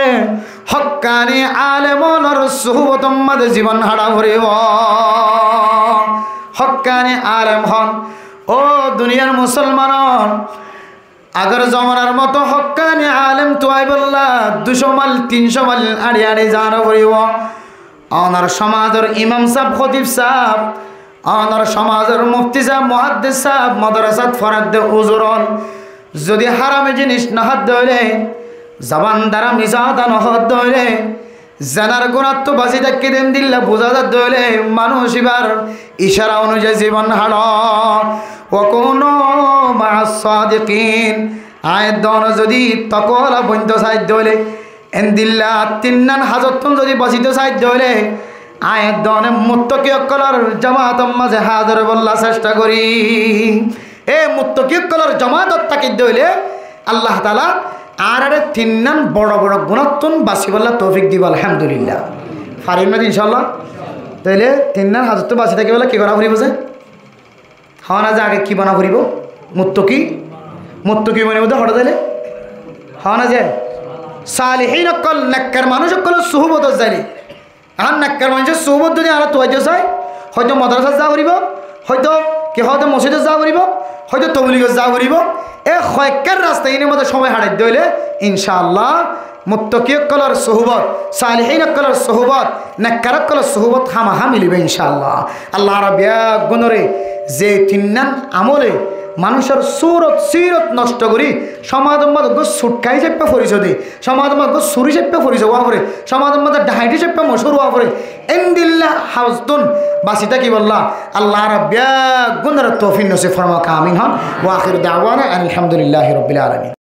hókkani alem ólor suhbotor maze zibon haça foribó. Hókkani alem hon, ó duniyar musolman ól, agor zomanar moto hókkani alem tuaibolla ducó mail, tincó mail añçi añçi zana foribó. Onor somazor imam sáb, hótib sáb, onor somazor mufti sáb, muhaddis sáb, modorasat foraidde uzur ól, zodi harami jinis no hádde óile, zoban dara misá hotá no hádde óile, zenar gunattú basi tákki de endilla buza zadde óile, manúic íbar icara onuzai zibon haço. Wa kunu ma'as sadiqin. Aññí edde one zodi tokuwala bointo saidde óile, endilla tinnan hazottún zodi basito saidde óile, aññí edde one muttoki ókkolor jomaator maze házir óibolla cesta gorí. E muttoki ókkolor jomaatot tákidde óile, Allah taala añárare tinnan boro boro gunattún basibolla toufik dibo, alhamdulillah. Farim né, inshallah? Tóile tinnan hazottú basi tákibolla ki gora foribó ze? Hona ze age ki bana foribó? Muttoki. Muttoki bonibo de hoçé zaile? Hona ze Salihín ókkol, nekkar manúic ókkolor suhúbotot zaile, ar nekkar manúicor suhúbot zodi añára tuaijja sai, hoito modarasat za foribó, hoito ki hoóde mosjidot za foribó, hoito tobligot za foribó. E hoekkán rasta inor modde cómoi haçaidde óile, incáallah, muttaki ókkolor suhúbot, salihín ókkolor suhúbot, nekkar ókkolor suhúbot hámahá milibó, incáallah. Allah rabbiya gunore ze tinnán amole manúicor surot sirot nosto gorí, somazor modde uggwá sutká hísafe forisói de, somazor modde uggwá sur hísafe forisói ówa fore, somazor modde dahait hísafe mochúr ówa fore, endilla hazottún basi tákibolla Allah rabbiya gunore toufik nosib formok, amin hon. Wa akhiru da'wana anil hamdulillahi rabbil alamin.